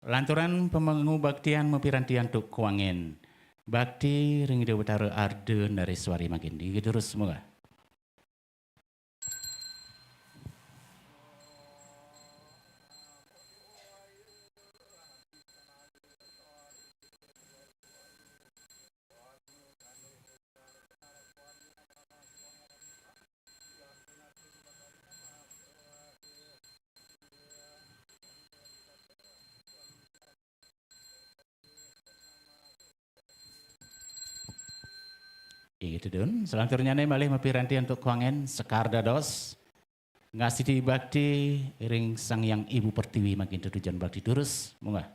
Lanturan pamangubaktian mapiranti antuk kuangen. Bakti ring Ida Betara Arda Nareswari mangkin. Inggih terus, monggo. Inggih, Dun. Salanturnyané malih mapiranti antuk kuangen sekar dados ngastiti bakti ring Sang Hyang Ibu Pertiwi mangkin tetujon bakti durus. Munggah.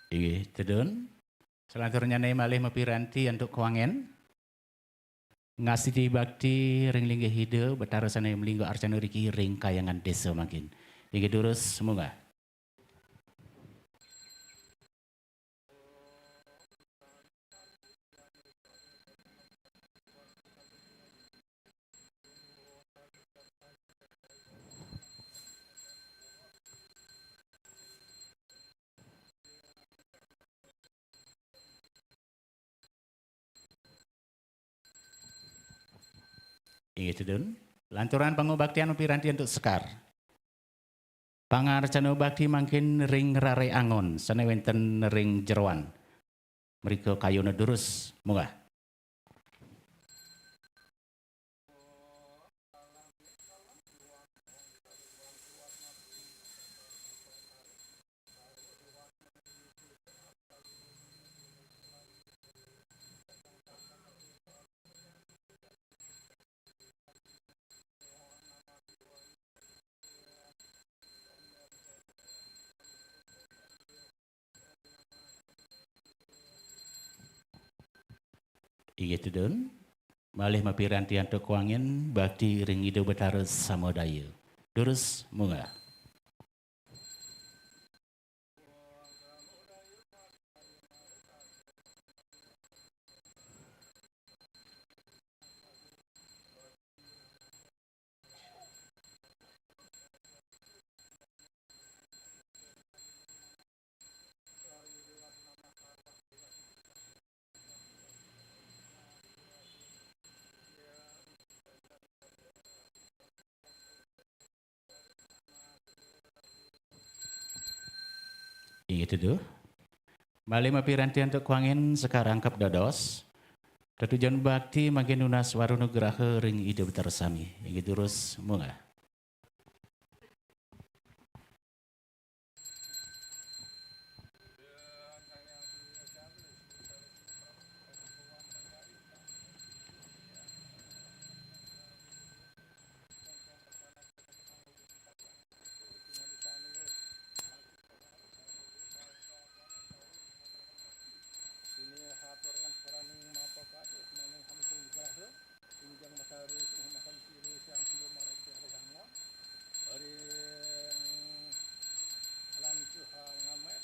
Inggih, Tedun. Salanturnyané malih mapiranti antuk kuangen. Ngastiti bakti ring linggih Ida, Betara sané malingga arcana riki ring kahyangan désa mangkin. Inggih durus, munggah. Inggih, Tedun. Lanturan pangubaktian mapiranti antuk sekar. Pangarcana bakti mangkin ring Rare Angon, sané wénten ring jeroan. Mrika kayuna durus, munggah. Inggih, Tedun. Malih mapiranti antuk kuangen bakti ring Ida Betara Samadaya. Durus, munggah. Inggih, Tedun. Malih mapiranti antuk kuangen sekar rangkep dados tetujon bakti mangkin nunas wara nugraha ring Ida Betara sami. Inggih durus, munggah. Sini hatur ran paraning mapakaduh maniham sing graha, injang matari sing makan siri siang siwa marang tiada hangon. Ring lancuhang ngamet,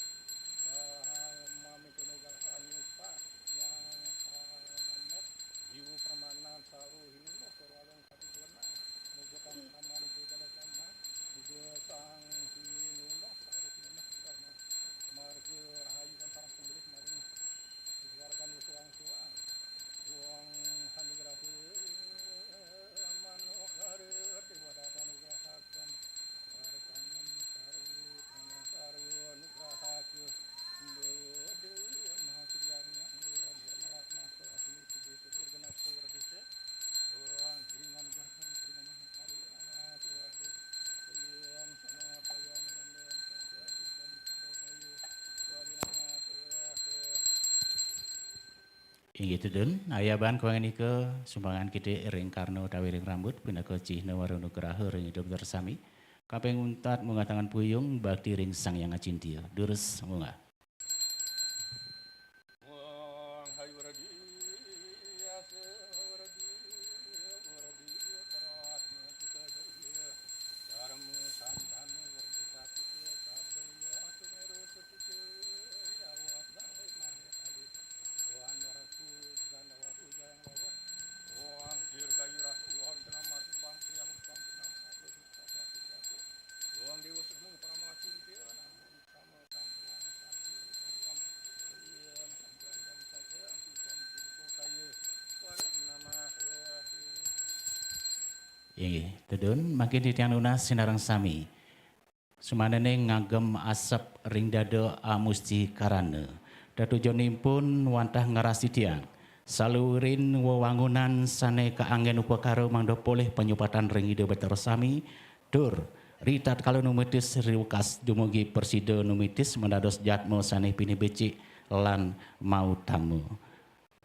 mami kene graha nyupat, yang ngamet, jiwa permanan saru hinunuh kurwalung Ati Tuan, muga tampan aman ing kada sama, muga sang hinunuh sarip nunuh karma marga rahayu lan parang pemilih maring warakan suang-suang. Suang anugraha manukara déwa data anugrahaken warakan sarwa sarwa anugrahake déwa déwa mahasudyan yang déwa nirmalak masa asli tujuh tutur genap sawer desa. Suang ringan gahang ringan Inggih, Tedun, ayaban kuangen nika sumbangan kita ring karna utawi ring rambut, pinaka cihna wara nugraha ring Ida Betara sami. Kaping untat munggah tangan puyung bakti ring Sang Hyang Acintya. Durus munggah. Inggih, tedun, mangkin titiang nunas sinareng sami. Sumananing ngagem asep ring dada amusti karana. Tetujonipun wantah ngrastitiang saluiring wewangunan sane kaanggen upakara mangda polih panyupatan ring Ida Betara sami, tur ritatkala numitis riwékas dumugi prasida numitis madados jatma sane pinih becik lan mautama.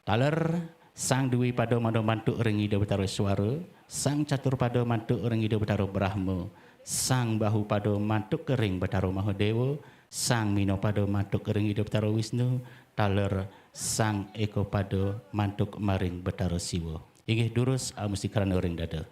Taler Sang Dwi Pada mada mantuk ring Ida Betara Iswara, Sang Catur Pada mantuk ring Ida Betara Brahma, Sang Bahu Pada mantuk ring Betara Mahadewa, Sang Mina Pada mantuk ring Ida Betara Wisnu, taler Sang Eka Pada mantuk maring Betara Siwa. Inggih durus amusti karana ring dada.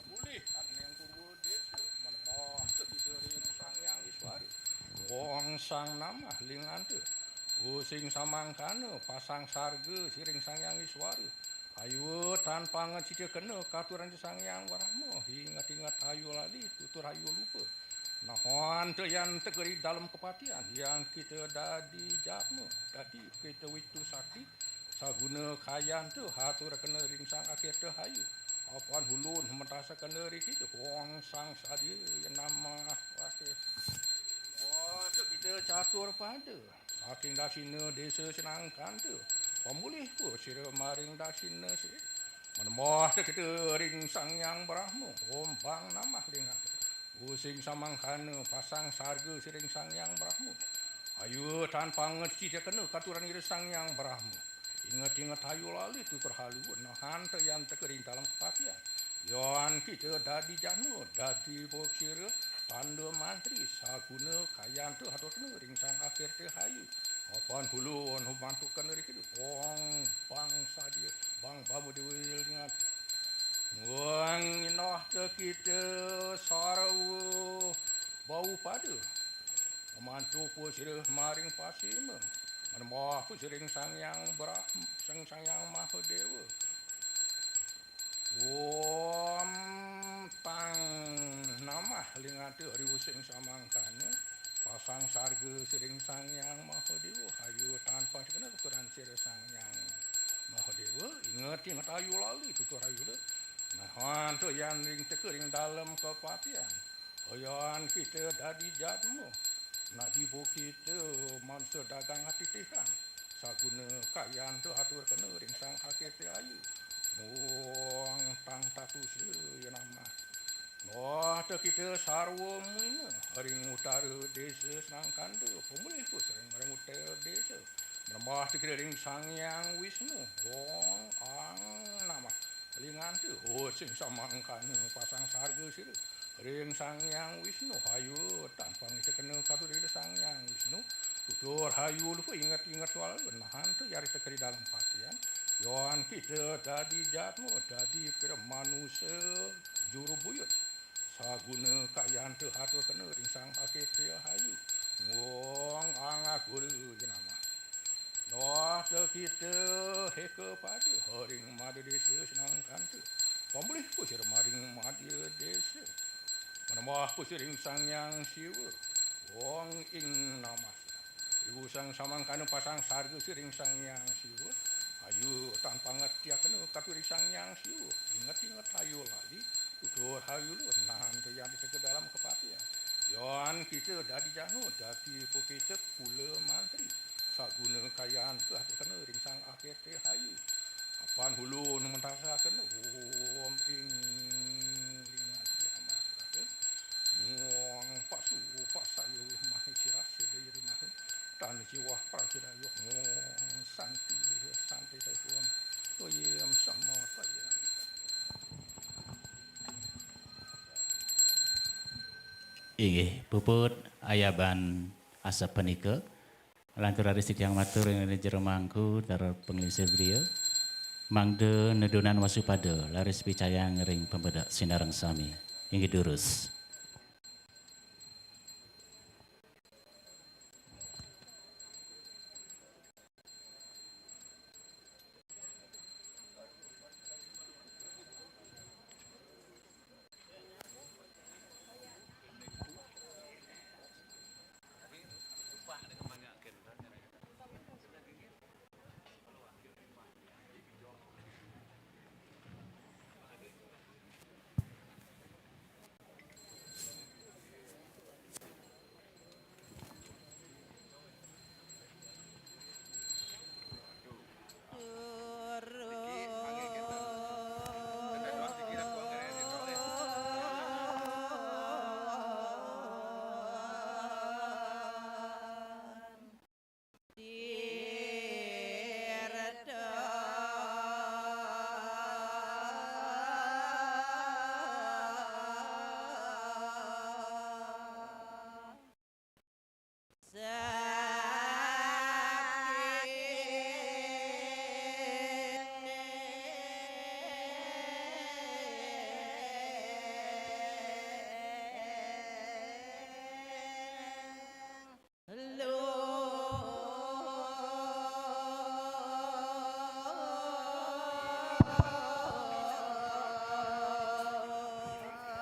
Mulih arning purwa desa, menemah tepika ring Sang Hyang Iswara. Wong sang namah linganta. Using samangkana pasang sarga siring Sang Hyang Iswara. Ayu tan panget sida kena katuran Sang Hyang Brahma. Inget-inget ayu lali, tutur ayu lupa. Nah, anta yan teka ring dalem kapatian, yan kita dadi jatma, dadi kita witu sakti, saguna kayanta hatur kena ring Sang Akirta Hayu. Apan ulun mentasa kena ring kita, wong sang sadia ya namah wakil. Oh, kita catur pada. Saking daksina desa Senangkanta, pamulih pu sira maring daksina sira. Menemah kita ring Sang Hyang Brahma, ombang namah ring atu. Using samangkana pasang sarga siring Sang Hyang Brahma. Ayu tan panget sida kena katuran ira Sang Hyang Brahma. Inget-inget ayu lali tutur hayu, nah anta yan teka ring dalem kapatian. Yan kita dadi jatma, dadi boksira, tanda mantri, saguna kayanta hatur kena ring Sang Akirta Hayu. Apan hulu anu mantuk kena ring kita, wong bangsa dia, bang bamu dewi lingat. Wong inah te kita sarwa bau pada. Mantuk pu sira maring pasima. Menemah pu siring Sang Hyang Brahma, Sang Sang Hyang Mahadewa. Om tang namah linganta riusing samangkana, pasang sarga siring Sang Hyang Mahadewa, ayu tanpa kena tuturan sira Sang Hyang Mahadewa, inget-inget ayu lali tutur ayu le. Nah, antu yan ring teka ring dalem kapatian. Ayan kita dadi jatma. Nadi pu kita mansa dagang atitihan. Saguna kayanta hatur kena ring Sang Akirta Ayu. Muang tang tatu sila ya namah. Wah, te kita sarwa muina ring utara desa Senangkanta, pamulih pu sering ring utara desa. Menemah te kita ring Sang Hyang Wisnu. Wong ang namah. Linganta, oh, sing samangkana pasang sarga sira. Ring Sang Hyang Wisnu, ayu, tanpa ngisa kena katuran Sang Hyang Wisnu, tutur ayu lupa inget-inget soal nahan tu yari teka ring dalem patian. Yan kita dadi jatma, dadi pira manusa juru buyut. Saguna kayanta hatur kena ring Sang Akirta Ayu. Ngong angah guru jenama. Nah, te kita heka pada ring Madya Desa Senangkanta. Pamulih pu sira maring Madya Desa. Menemah pu sira ring Sang Hyang Siwa. Wong ing namas. Ibu sang samangkana pasang sarga sira ring Sang Hyang Siwa. Ayu tan panget tiakena katuran Sang Hyang Siwa. Inget-inget ayu lali. Tutur ayu luh nahan te yan teka dalem kapatian. Yan kita dadi jatma, dadi pu kita kula mantri. Saguna kayanta hatur kena ring Sang Akirta Ayu. Panghulu nu mentasaken Om ing lingah kiamat. Muang pasu pasayu wih mahi sirah sidaya rimahu. Tan jiwah prajirayu muang santi santi saipun. Tuyem sama tayang. Inggih, puput ayaban asapunika. Lantur raris titiang matur ring jero mangku taler panglingsir griya. Mangda nedunan wasupada, raris picayang ring pamedek sinareng sami. Inggih durus.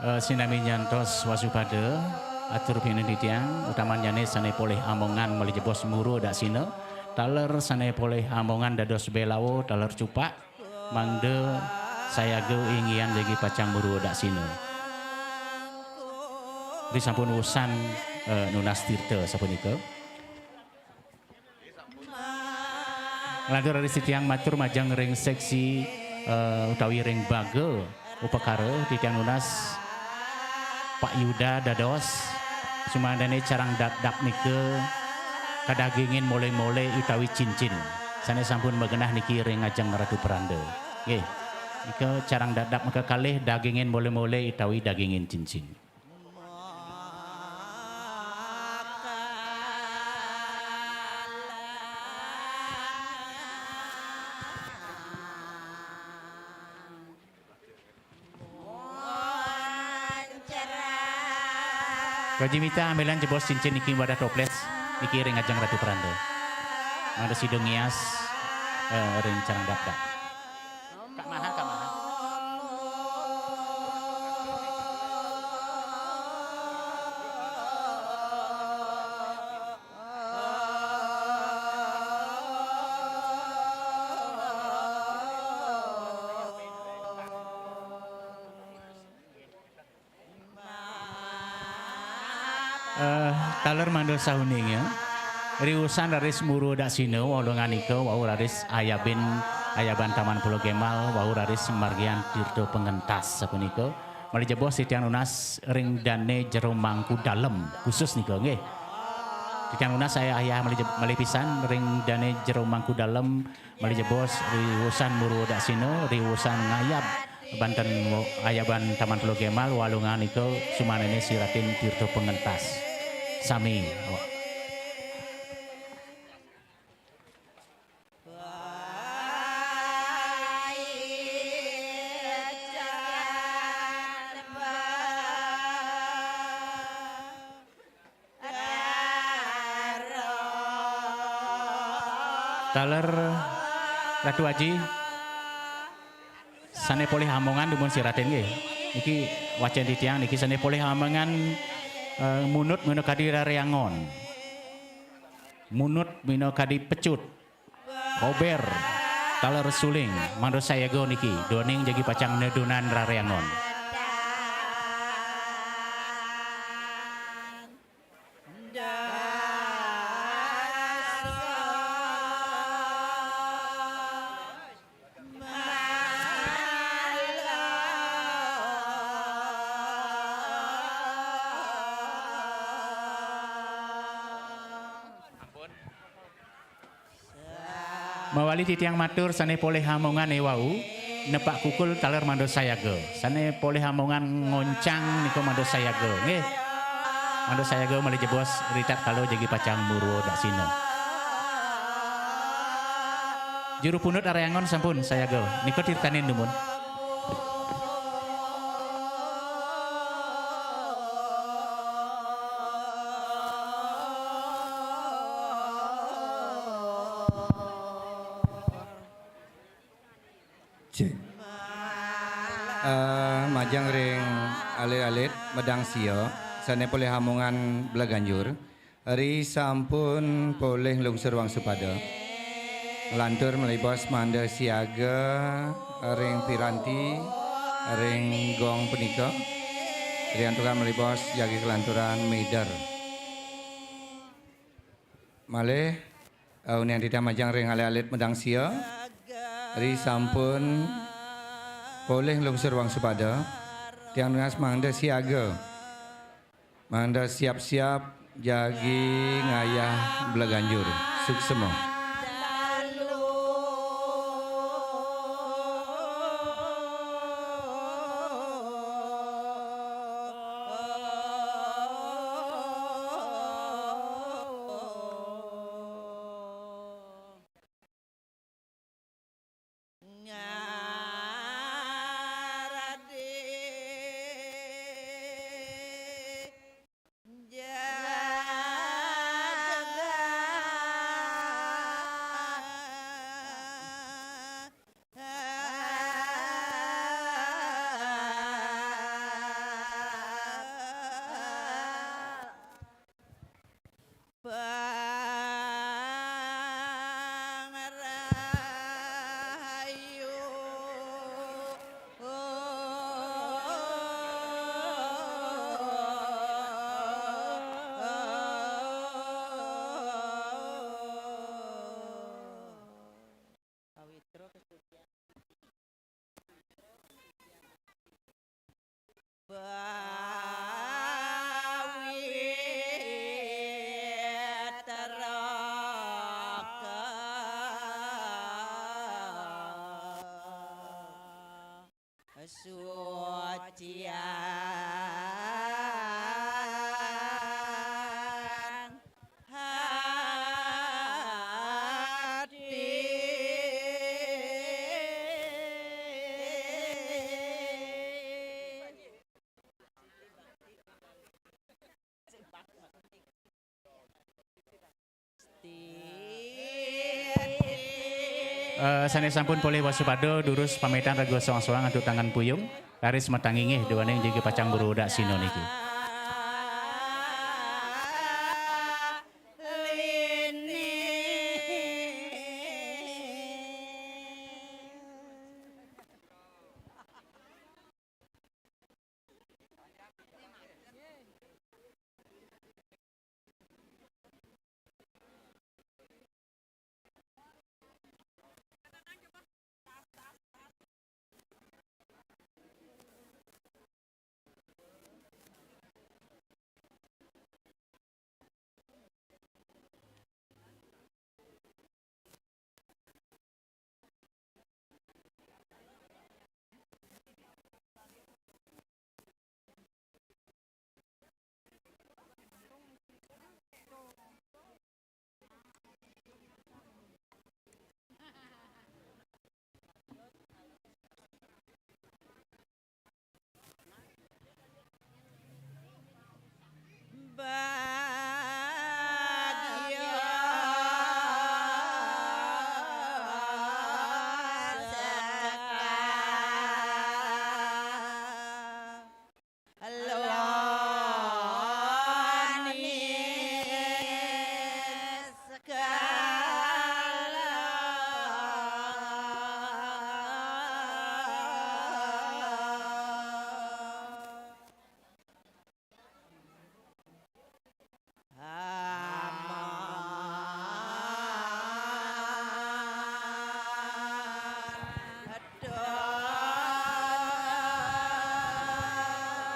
Eh, sinami nyantos wasupada, atur pinunitian, utamannyane sane polih amongan malih jebos muru daksina, taler sane polih amongan dados belawa, taler cupak, mangda sayaga inggihan jagi pacang muru daksina. Risampun usan, eh, nunas tirta sapunika. Nglantur raris titiang matur majeng ring seksi, eh, utawi ring baga upakara titiang nunas Pak Yuda dados sumangdane carang dapdap nika kadagingin mole-mole utawi cincin sane sampun magenah niki ring ajeng Ratu Peranda. Nggih. Nika carang dapdap maka kalih dagingin mole-mole utawi dagingin cincin. Rajimita ambilan jebos cincin niki wadah toples niki ring ajeng Ratu Peranda. Mangda sida ngias, eh, ring carang dapdap. Kak Maha, Kak Maha. Eh, taler mangda sauning ya. Riusan raris muru daksina, walungan nika wau raris ayabin, ayaban Taman Pulau Gemal, wau raris margian tirta pengentas sapunika. Malih jebos titiang nunas ring dane jero mangku dalem khusus nika nggih. Titiang nunas ayah-ayah malih je-, malih pisan ring dane jero mangku dalem Malih jebos riusan muru daksina, riusan ngayab banten wo-, ayaban Taman Pulau Gemal, walungan nika sumanene siratin tirta pengentas. Sami. Taler Ratu Aji, sane polih amongan dumun siratin nggih. Niki wacen titiang niki sane polih amongan, eh, munut muna kadi rareangon. Munut muna kadi pecut. Kober, taler suling, mangda sayaga niki, duaning jagi pacang nedunan rareangon. Mawali titiang matur sané polih amongan é wau, nepak kukul taler mangda sayaga. Sané polih amongan ngoncang nika mangda sayaga, nggih. Mangda sayaga malih jebos ritatkala jagi pacang murwa daksina. Juru pundut Aryangon sampun sayaga. Nika tirtanin dumun. Cek. Eh, majeng ring alit-alit medang sia, sané polih amongan Bleganjur, ri sampun polih nglungsur wangsupada. Nglantur malih bos mangda siaga ring piranti, ring gong punika. Riantukan malih bos jagi kalanturan mider. Malih, eh, unian titiang majeng ring alit-alit medang sia, ri sampun polih nglungsur wangsupada, tiang nunas mangda siaga, mangda siap-siap jagi ngayah Bleganjur. Suksema. Eh, sané sampun polih wasupada, durus pamitan raga soang-soang antuk tangan puyung, raris matangi nggih duaning jagi pacang murwa daksina niki.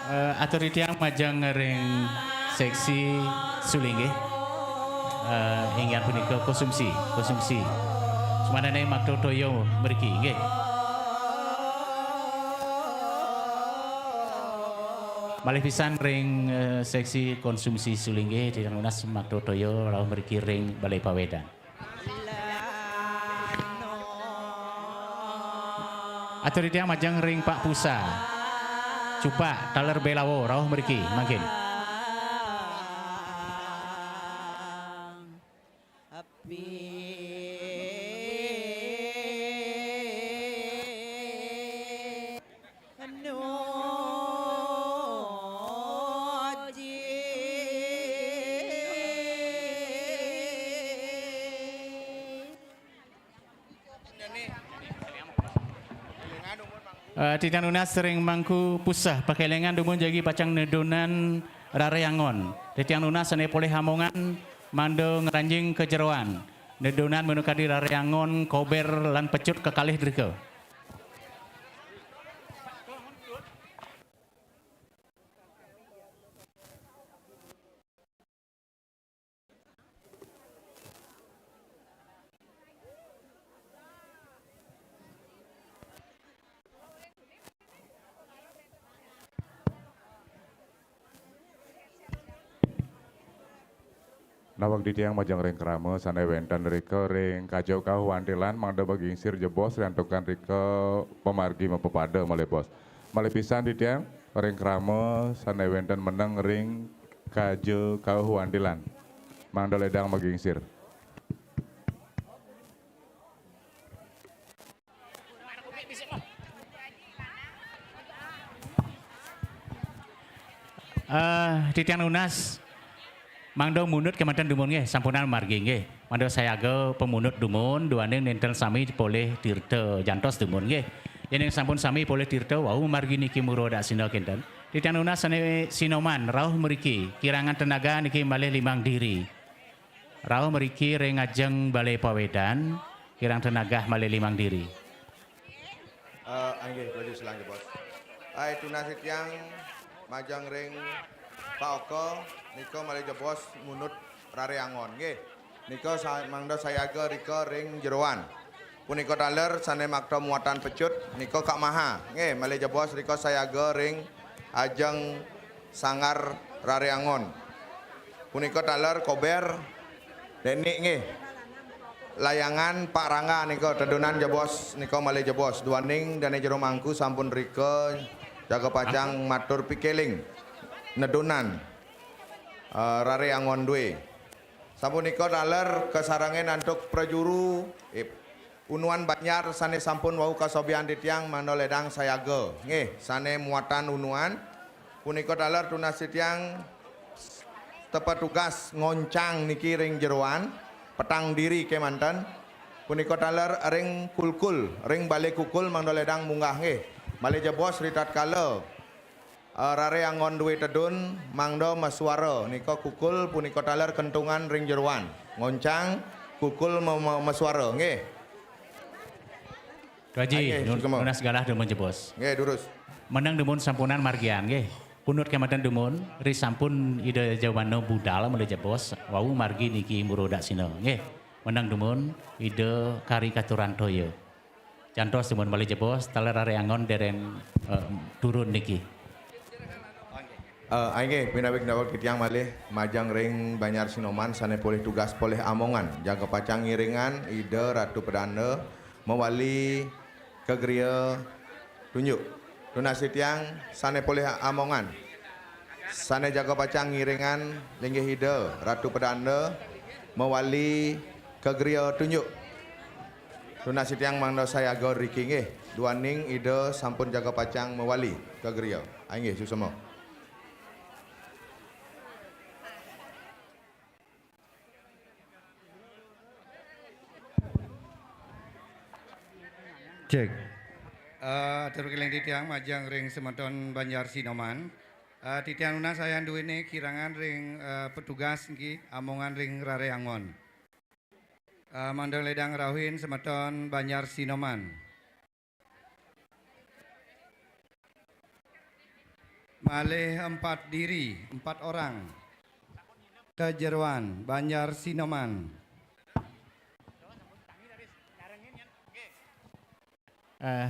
Eh, atur titiang majeng ring seksi sulinggih. Eh, inggih punika konsumsi, konsumsi. Manane makta toya mriki, nggih. Malih pisan ring, eh, seksi konsumsi sulinggih, titiang nunas makta toya rauh mriki ring Balai Pawedan. Atur titiang majeng ring Pak Pusa. Cupak, taler Belawa, rauh mriki, mangkin. Eh, titiang nunas ring Mangku Pusa, pakelingan dumun jagi pacang nedunan Rare Angon. Titiang nunas sane polih amongan mangda ngranjing ka jeroan. Nedunan menu kadi Rare Angon, Kober, lan Pecut kekalih drika. Naweg titiang majeng ring krama sane wenten rika ring Kaja Kauh Wantilan, mangda magingsir jebos riantukan rika pamargi mapapada malih bos. Malih pisan titiang ring krama sane wenten meneng ring Kaja Kauh Wantilan. Mangda ledang magingsir. Eh, titiang nunas, mangda munut kemanten dumun nggih, sampunang margi nggih. Mangda sayaga pamunut dumun, duaning nenten sami polih tirta jantos dumun nggih. Yening sampun sami polih tirta, wau margi niki mura daksina kinten. Titiang nunas sane sinoman, rauh mriki, kirangan tenaga niki malih limang diri. Rauh mriki ring ajeng Balai Pawedan, kirang tenaga malih limang diri. Eh, inggih, Praja Silang jebos. Ai, tunas titiang majeng ring Pak Oka, nika malih jebos munut Rare Angon, nggih. Nika sa-, mangda sayaga rika ring jeroan. Punika taler sane makta muatan Pecut, nika Kak Maha, nggih, malih jebos rika sayaga ring ajeng Sanggar Rare Angon. Punika taler Kober, Denik nggih. Layangan Pak Rangga nika tedunan jebos, nika malih jebos. Duaning dane jero mangku sampun rika jaga pacang matur pikeling. Nedunan, eh, Rare Angon due. Sapunika taler kasarengin antuk prajuru, eh, unuan banjar sane sampun wau kasobian titiang mangda ledang sayaga. Nggih, sane muatan unuan. Punika taler tunas titiang tepa tugas ngoncang niki ring jeroan, petang diri kemanten. Punika taler ring kulkul, ring bale kukul mangda ledang munggah nggih. Malih jebos ritatkala, eh, Rare Angon due tedun mangda masuara nika kukul punika taler kentungan ring jeroan. Ngoncang kukul me-, me-, masuara nggih. Tu Aji, ah, nggih, nun-, suksma. Nunas galah dumun jebos. Nggih, durus. Meneng dumun sampunang margiang, nggih. Punut kemanten dumun, ri sampun Ida Jawano budal malih jebos, wau margi niki mura daksina, nggih. Meneng dumun, Ida Kari Katuran Toya. Jantos dumun malih jebos, taler Rare Angon deren, eh, turun niki. Eh, inggih, pinawig-nawig titiang malih majeng ring Banjar Sinoman sane polih tugas polih amongan. Jaga pacang ngiringan Ida Ratu Pedanda mawali ka griya tunjuk. Tunas titiang sane polih amongan. Sane jaga pacang ngiringan linggih Ida Ratu Pedanda mawali ka griya tunjuk. Tunas titiang mangda sayaga riki nggih. Duaning Ida sampun jaga pacang mawali ka griya. Inggih, suksma. Cek. Eh, atur keling titiang majeng ring semeton Banjar Sinoman. Eh, titiang nunas sayan duwene kirangan ring, eh, petugas niki, amongan ring Rare Angon. Eh, mangda ledang rauhin semeton Banjar Sinoman. Malih empat diri, empat orang. Kejeroan, Banjar Sinoman. Eh,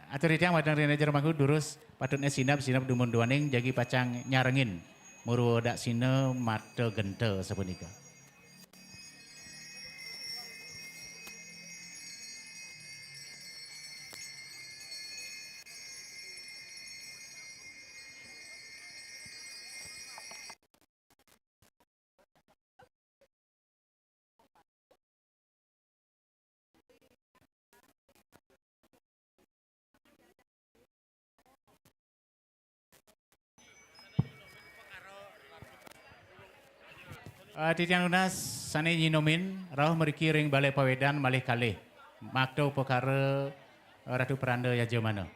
atur titiang madang rina jero mangku durus patutne sineb, sineb dumun duaning jagi pacang nyarengin. Murwa daksina mata genta sapunika. Eh, titiang nunas sane nyinomin rauh mriki ring Balai Pawedan malih kalih. Makta upakara, eh, Ratu Pranda Yajamana.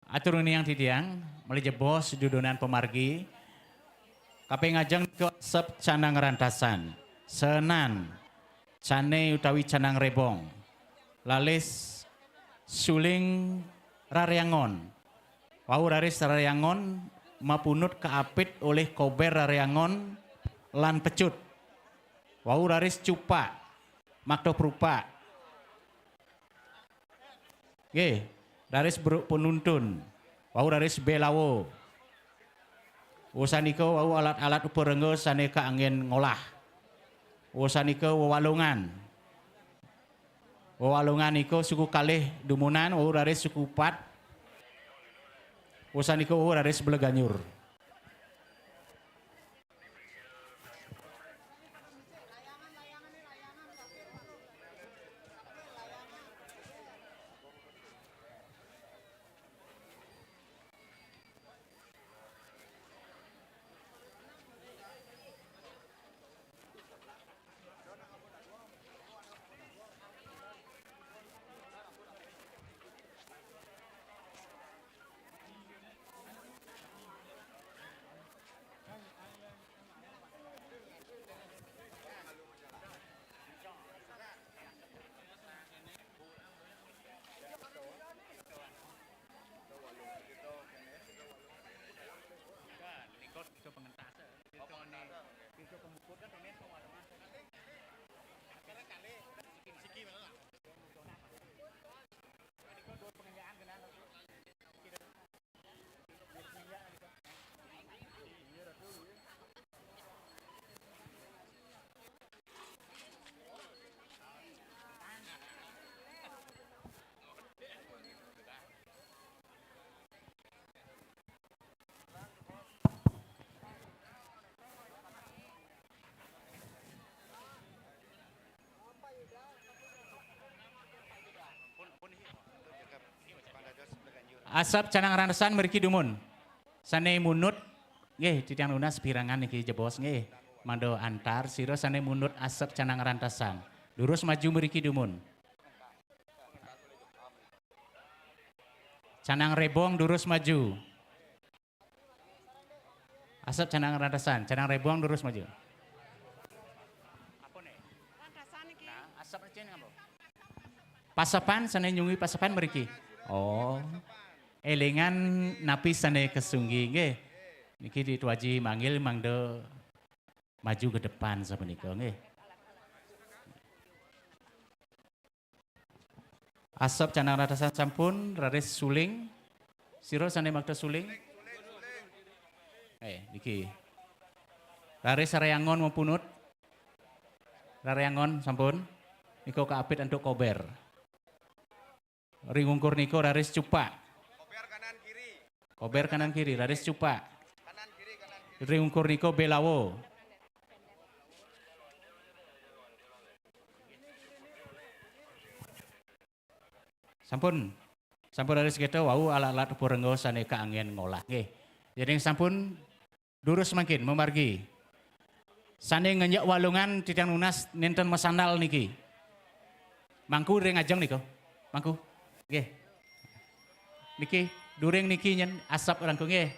Atur ngeniang titiang, malih jebos dudonan pamargi. Kaping ajeng nika asep canang rantasan, senan, cane utawi canang rebong, lalis suling raryangon. Wau raris raryangon mapunut kaapit olih kober raryangon lan pecut. Wau raris cupak, makta prupak. Nggih, raris bruk penuntun. Wau raris belawa. Wusanika wau alat-alat uparengga sane kaanggen ngolah. Wusanika wewalungan. Wewalungan nika suku kalih dumunan, wau raris suku pat. Wusanika wau raris beleganjur. Asep canang rantasan mriki dumun. Sane munut, nggih, titiang nunas pirengan niki jebos, nggih. Mangda antar sira sane munut asep canang rantasan. Durus maju mriki dumun. Canang rebong durus maju. Asep canang rantasan, canang rebong durus maju. Nah, asep pasepan sane nyunggi pasepan mriki. Oh. Elingan napi sane kasunggi nggih. Niki Ditu Aji manggil mangda maju ke depan sapunika nggih. Asep canang rantasan sampun, raris suling. Sira sane makta suling? Eh, niki. Raris raryangon mapunut. Raryangon sampun. Nika kaapit antuk kober. Ring ungkur nika raris cupak. Kober kanan kiri, raris cupak. Ring ungkur nika belawa. Sampun. Sampun raris kita wau alat-alat purengga sane kaanggen ngolah nggih. Jadi sampun durus mangkin mamargi. Sane ngenjek walungan titiang nunas nenten masandal niki. Mangku ring ajeng nika. Mangku. Nggih. Niki during niki nyen asap rangku nggih.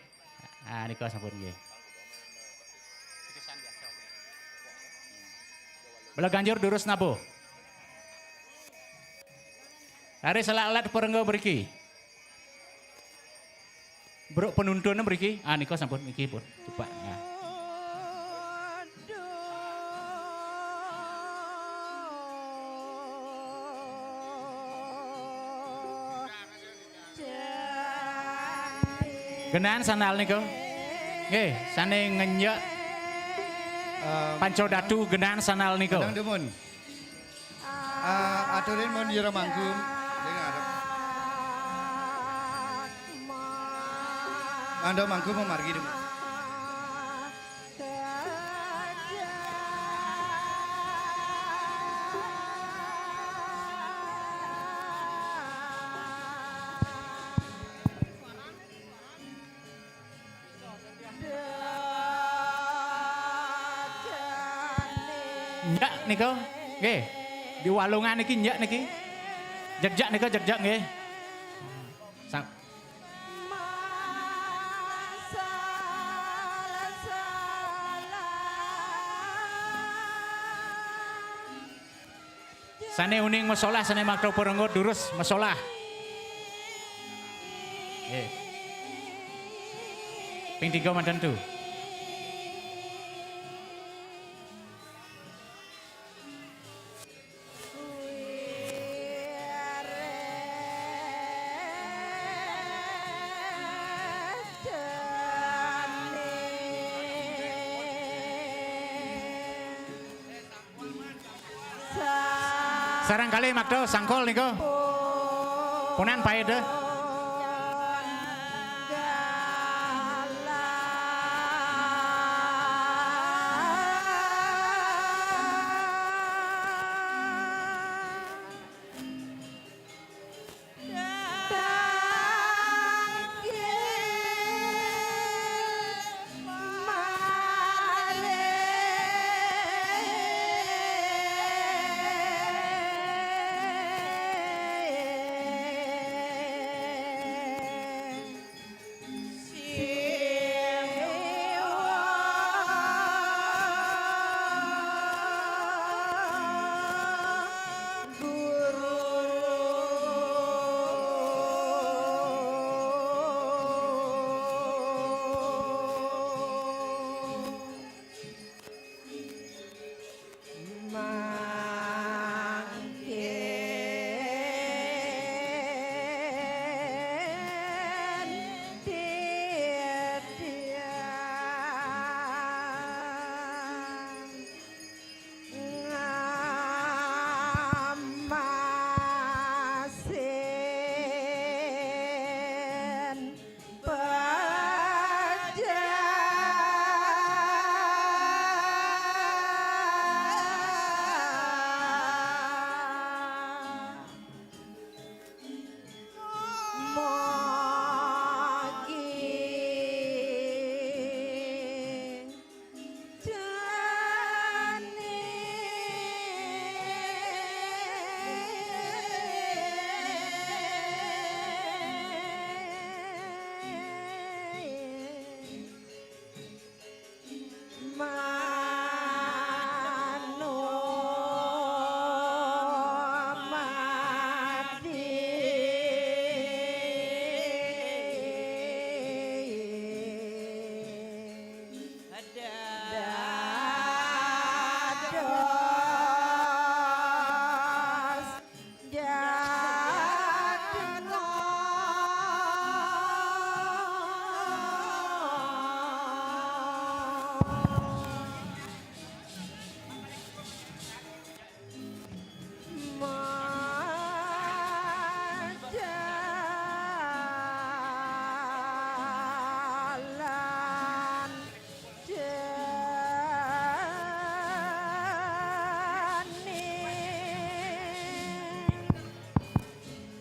Ah nika sampun nggih. Bala ganjur durus nabuh. Raris alat-alat purengga mriki. Bruk penuntun mriki. Ah nika sampun niki pun. Coba. Nah. Genah sandal nika. Nggih, sané ngenjek Eh, Panca Datu genah sandal nika. Kadang demun. Ah, aturin mun jero mangku. Ning arep. Anda mangku memargi demun. Nyek nika, nggih. Di walungan niki nyek niki. Jegjek nika jegjek nggih. Sang- Sané uning masolah, sané makta parenggut durus masolah. Nggih. Ping tiga manten tu. Sareng kalih makta sangkul nika. Punan paida.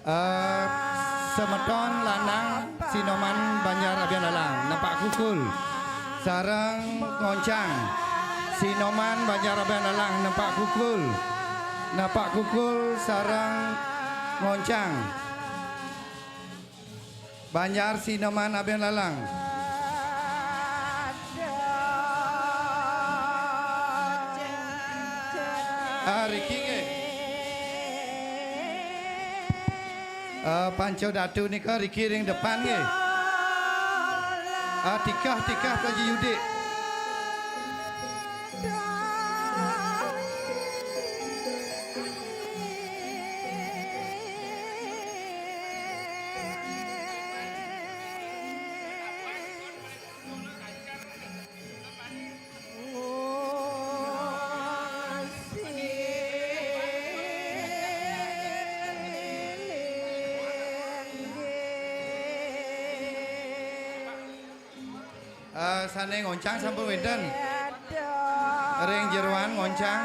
Eh, semeton lanang Sinoman Banjar Abian Lalang, nepak kukul sareng ngoncang. Sinoman Banjar Abian Lalang, nepak kukul. Nepak kukul sareng ngoncang. Banjar Sinoman Abian Lalang. Ah, riki nggih. Eh, Panca Datu nika riki ring depan nggih. Ah, tikah, tikah Haji Yudik. Eh, sané ngoncang sampun wénten? Ring jeroan ngoncang.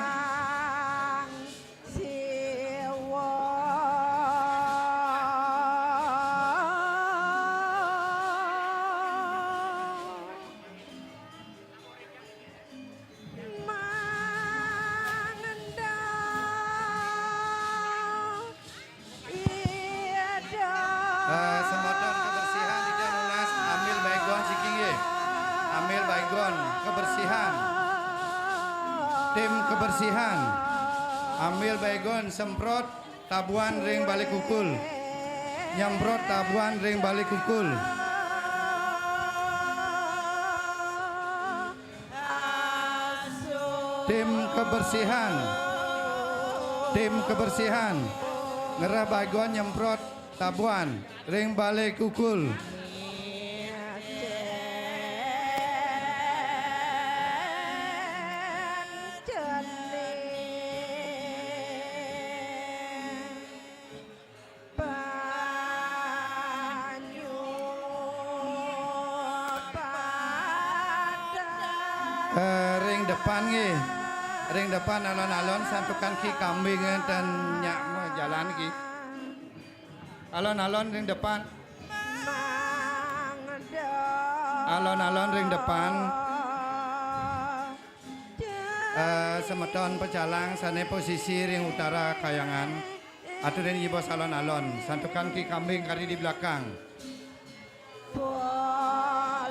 Eh, semeton kebersihan di nunas, ambil baygon siki nggih. Ambil baygon kebersihan. Tim kebersihan. Ambil baygon, semprot tabuhan ring balé kukul. Nyemprot tabuhan ring balé kukul. Tim kebersihan. Tim kebersihan. Ngerah baygon nyemprot tabuhan ring balé kukul. Eh, ring depan nggih. Ring depan alon-alon santukan ki kambing ten nyak jalan ki. Alon-alon ring depan. Alon-alon ring depan. Eh, semeton pecalang sané posisi ring utara kayangan. Aturin jebos alon-alon, santukan ki kambing kari di belakang.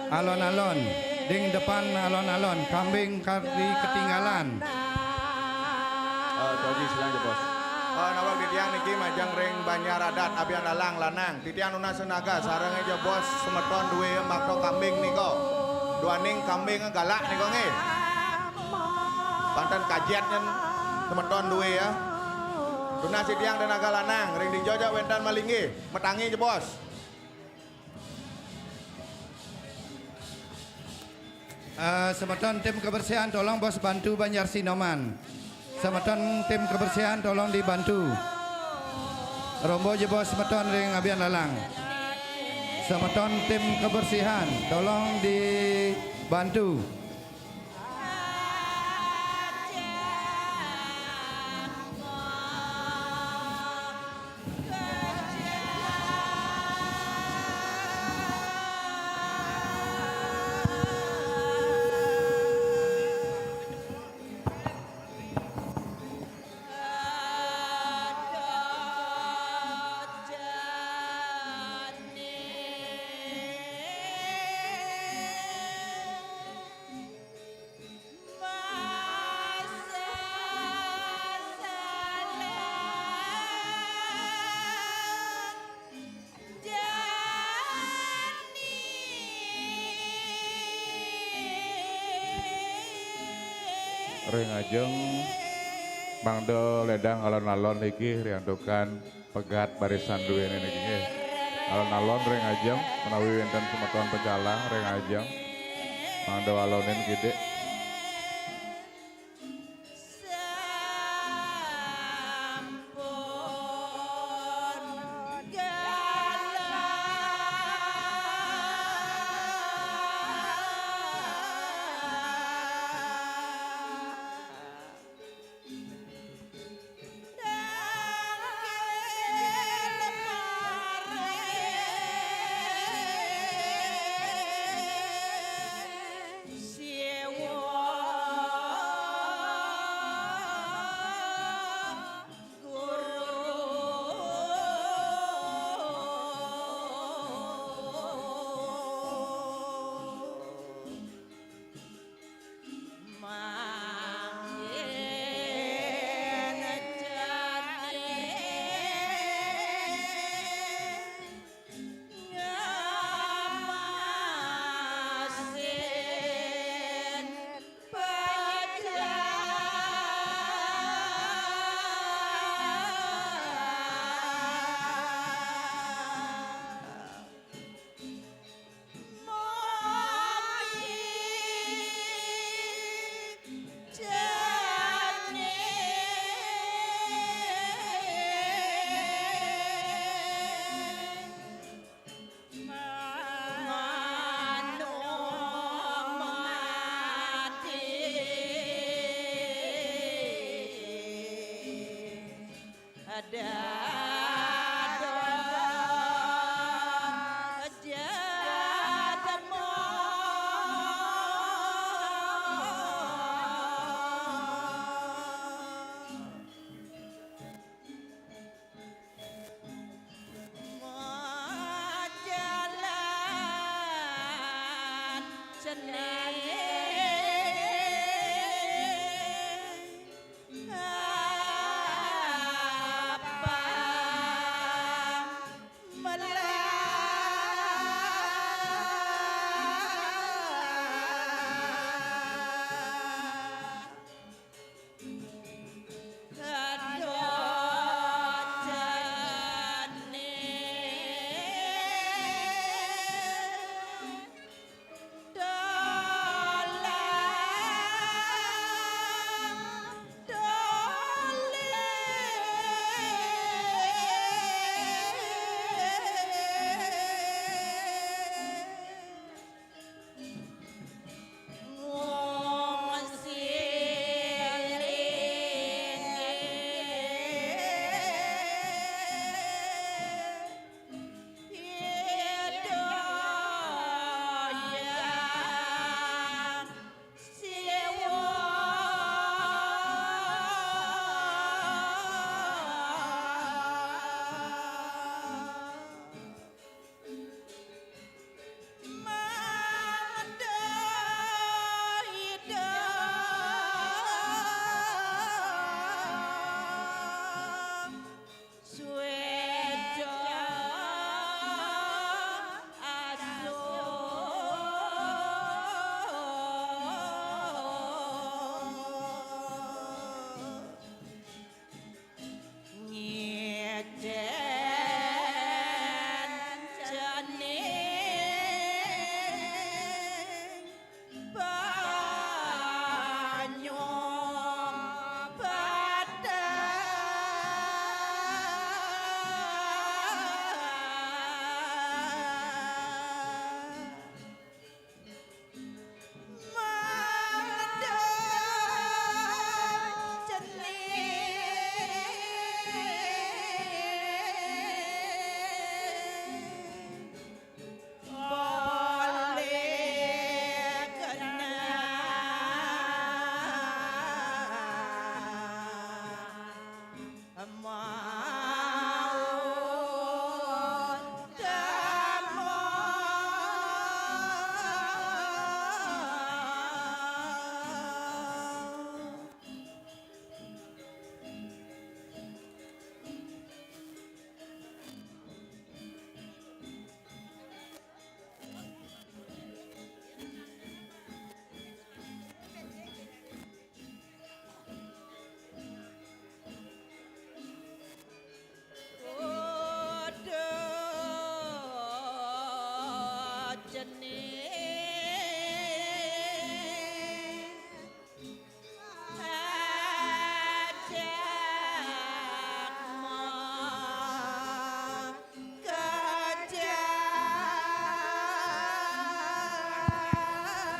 Alon-alon, ring depan alon-alon, kambing kari ketinggalan. Eh, Toji silang jebos. Eh, nawak titiang niki majeng ring banjar adat Abian Lalang lanang. Titiang nunas naga sareng jebos semeton dué makta kambing nika. Duaning kambing galak nika nggih. Panten kajet nyen semeton dué ya. Tunas titiang tenaga lanang, ring dija ja wénten malinggih, matangi jebos. Eh, semeton tim kebersihan, tolong bos bantu Banjar Sinoman. Semeton tim kebersihan, tolong dibantu. Rombo jebos semeton ring Abian Lalang. Semeton tim kebersihan, tolong dibantu. Ring ajeng mangda ledang alon-alon niki riantukan pegat barisan duéné niki nggih. Alon-alon ring ajeng, menawi wénten semeton pecalang ring ajeng, mangda alonin kidik.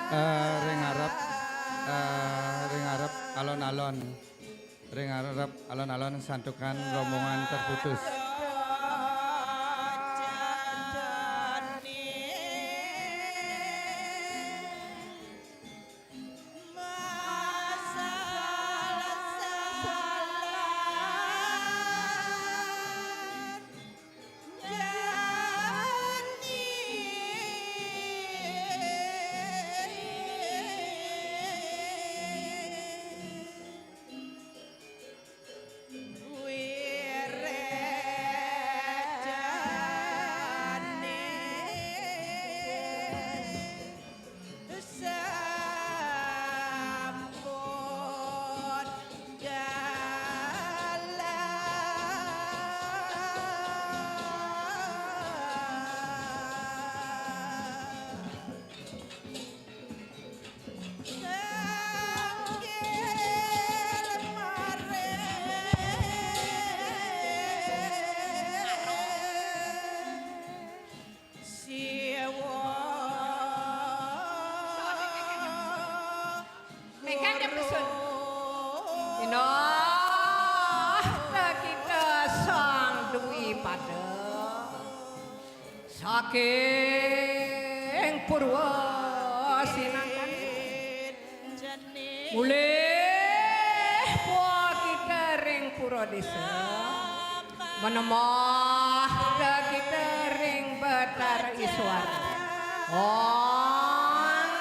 Eh, ring arep, eh, ring arep alon-alon. Ring arep alon-alon santukan rombongan terputus. Megan jam dusun. Inah, kita sang Dwi Pada. Saking Purwa Sinantan. Mulih pua kita ring pura desa. Menemah kita ring Betara Iswara. Ong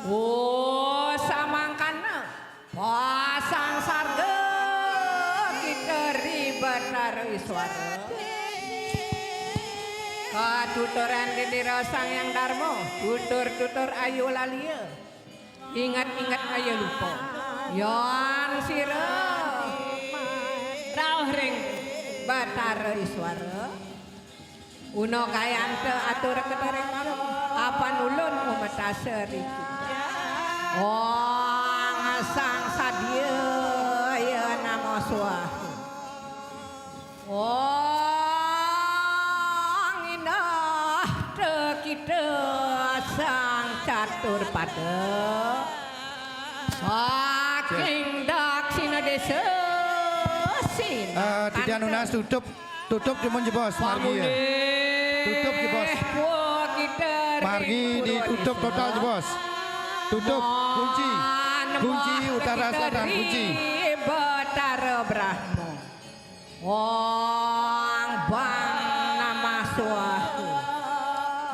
Oh, samangkana pasang sarga kita ri Betara Iswara. Katuturan didira Sang Hyang Darma, tutur-tutur ayo lalia. Inget-inget ayo lupa. Yan sira rauh ring Betara Iswara. Una kayanta atur ketaring apan ulun umetasa riki. Ong sang sadia ya namo swaha. Ong inah tekita sang catur pada. Saking daksina desa sin. Ah, titiang nunas tutup, tutup timun jebos, margi ya. Tutup jebos. Margi ditutup total jebos. Tutup, kunci. Kunci utara selatan, kunci. Betara Brahma. Ong bang namah swaha.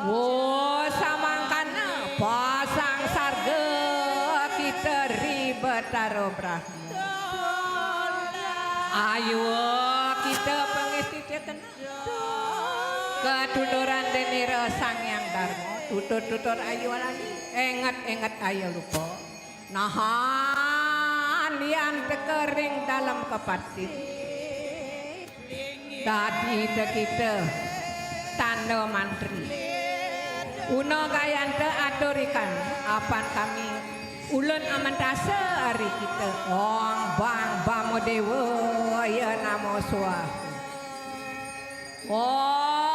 Oh, samangkana pasang sarga kita ri Betara Brahma. Ayo kita pangesti cetana. Katuturan denira Sang Hyang Darma, tutur-tutur ayu lali, enget-enget ayu lupa. Nahan yan teka ring dalem kapatin. Dadi tekita tanda mantri. Una gayanta atur ikan, apan kami ulun amentasa ari kita. Ong bang Bama Dewa ya namo swaha. Ong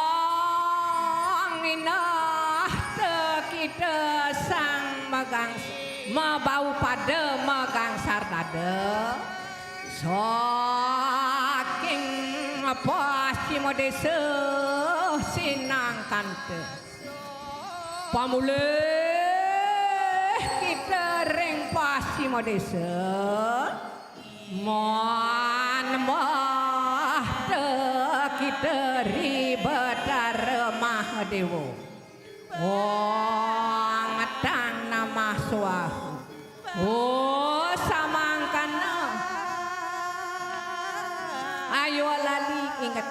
inah tekita sang magang mabau pada magangsar dada. Saking pasima desa sinangkanta. Pamulih kita ring pasima desa. Manembah tekita ri Betara Mahadewa. Ong tang namah swaha. Oh, samangkana. Ayo lali inget.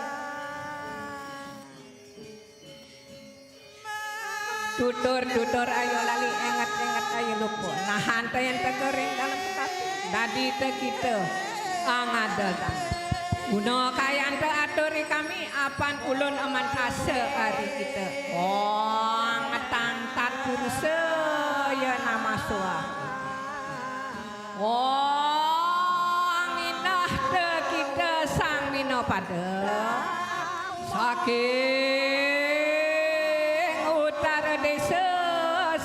Tutur-tutur ayo lali, enget-enget ayo lupa. Nahan ta yan teka ring dalem kapatin. Dadi tekita angadel tanda. Guna kayanta atur ri kami apan ulun amentasa ari kita. Ong tang tatpurusa ya namo swaha. Ong inah tekita sang mina pada. Saking utara desa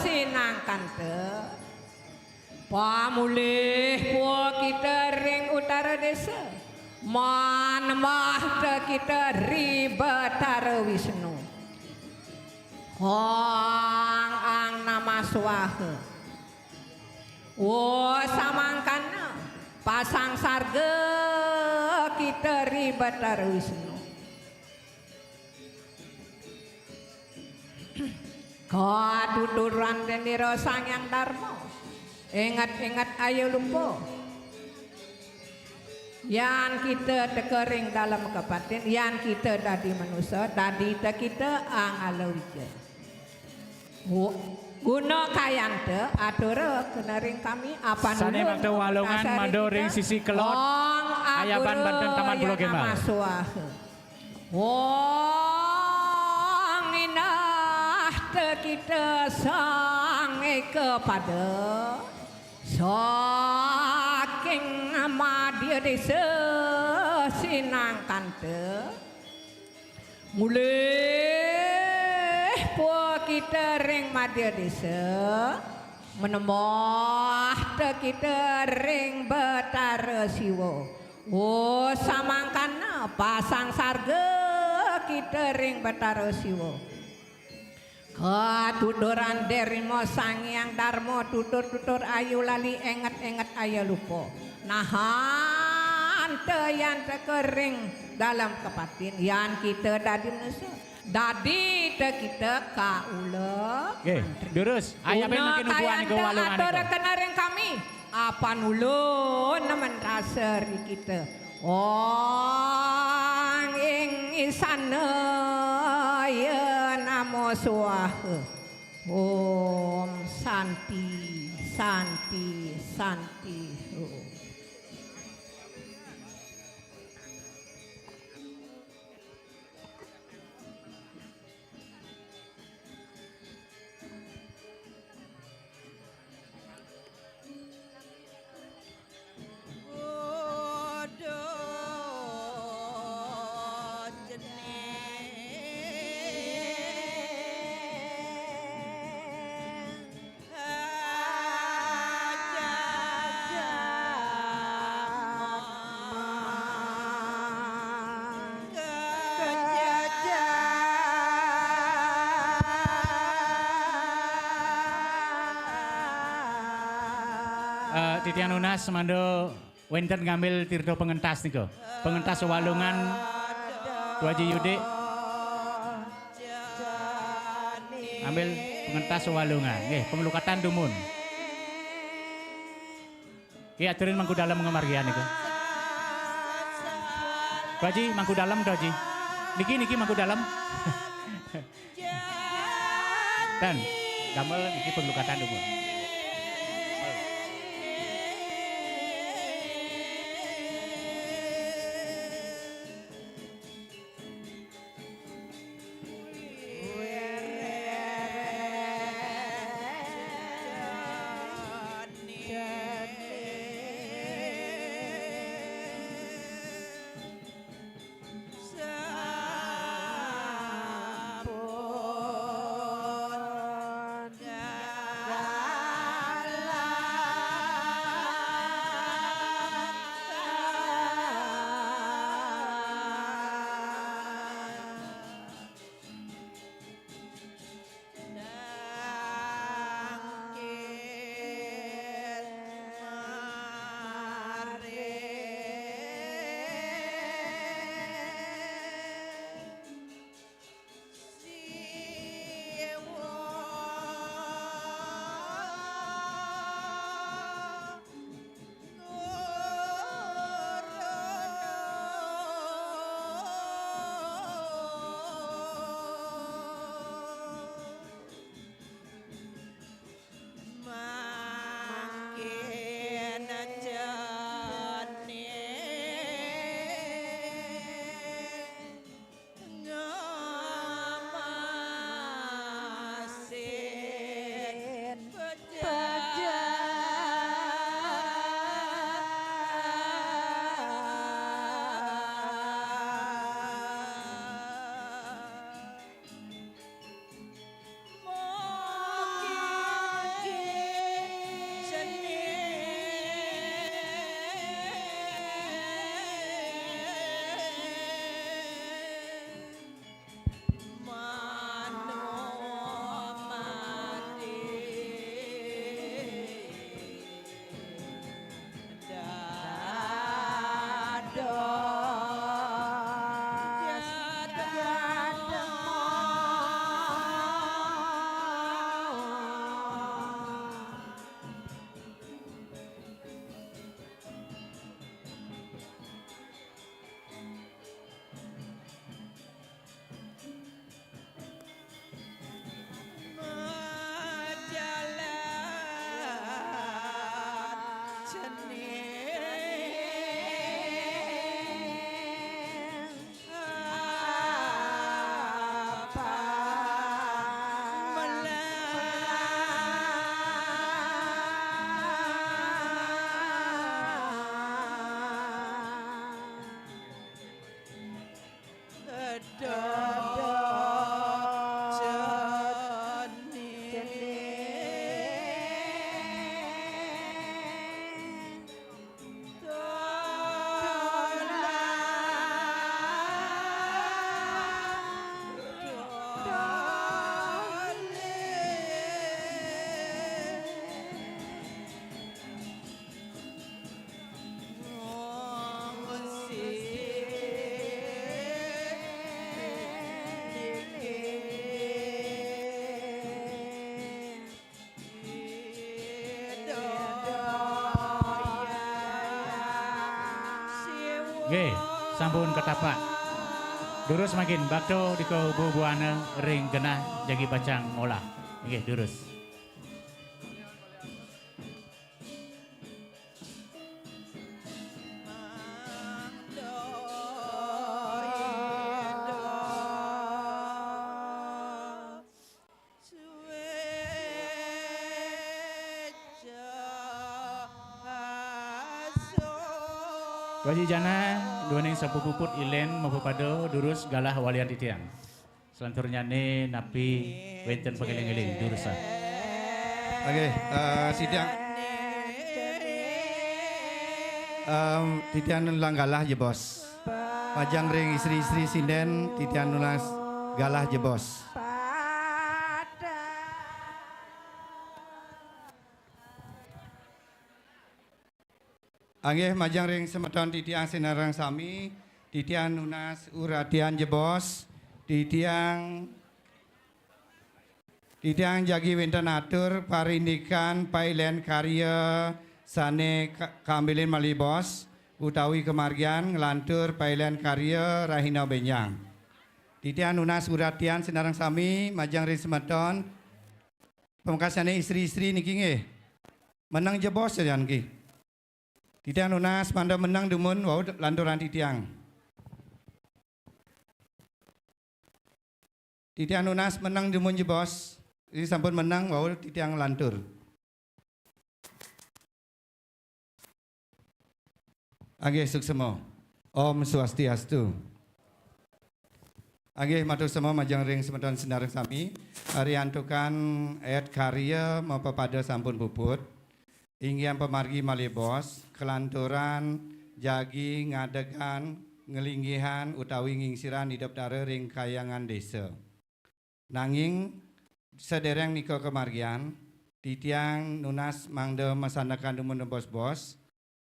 sinangkanta. Pamulih pua kita ring utara desa. Manembah tekita ri Betara Wisnu. Ong ang namah swaha. Oh, samangkana pasang sarga kita ri Betara Wisnu. Katuturan denira Sang Hyang Darma. Enget-enget ayo lupa. Yan kita teka ring dalem kapatin, yan kita dadi manusa, dadi tekita angala wija. Gu-, guna kayanta atura kena ring kami apan sane ulun makta walungan madu ring sisi kelod, ong ayaban atura banten Taman Pulau Gembal. Swaha. Ong inah tekita sang eka pada. Saking madya desa sinangkanta. Mulih pua kita ring madya desa. Manembah tekita ring Betara Siwa. Oh, samangkana pasang sarga kita ring Betara Siwa. Katuturan derima Sang Hyang Darma, tutur-tutur ayu lali, enget-enget ayu lupa. Nahan ta yan teka ring dalem kapatin, yan kita dadi manusa. Dadi te kita kaula. Nggih, durus. Ayo, ben makin ubuhan niku walungan niku. Aturaken ring kami, apan ulun nemen rasa ri kita. Ong ing isana ya namo swaha. Om Santi, Santi, Santi. Om. Eh, titiang nunas mangda wenten ngambil tirta pengentas nika. Pengentas Walungan, Tu Aji Yudik. Ambil pengentas Walungan. Nggih, penglukatan dumun. Nggih, aturin mangku dalem ngamargian niku. Tu Aji, mangku dalem, Tu Aji. Niki, niki mangku dalem. Dan damel niki penglukatan dumun. Nggih, sampun ketapak. Durus mangkin bakto dika bubuana ring genah jagi pacang ngolah. Nggih, durus. Tuaji jana, duaning sampun puput ilen mapapada durus galah walian titiang. Selanturnyané napi wénten pangeling-eling durusan. Oké, eh, titiang, em, titiang nunas galah jebos. Majeng ring istri-istri sinden, titiang nunas galah jebos. Inggih, majeng ring semeton titiang sinareng sami, titiang nunas uratian jebos, titiang, titiang jagi wénten atur parindikan pailen karya sané ka-, kambilin malih bos, utawi kamargian nglantur pailen karya rahina bénjang. Titiang nunas uratian sinareng sami, majeng ring semeton, pamekasnyané istri-istri niki nggih. Meneng jebos sajan niki. Titiang nunas mangda meneng dumun wau lanturan titiang. Titiang nunas meneng dumun jebos. Ini sampun meneng wau titiang lantur. Inggih, suksema. Om Swastiastu. Inggih, matur suksma majeng ring semeton sinareng sami. Riantukan et karya mapapada sampun puput. Inggih pamargi malih bos, kalanturan jagi ngadegang, nglinggihan utawi ngingsirang Ida Betara ring kahyangan désa. Nanging sadéréng nika kamargian, titiang nunas mangda masandekan dumun bos-bos,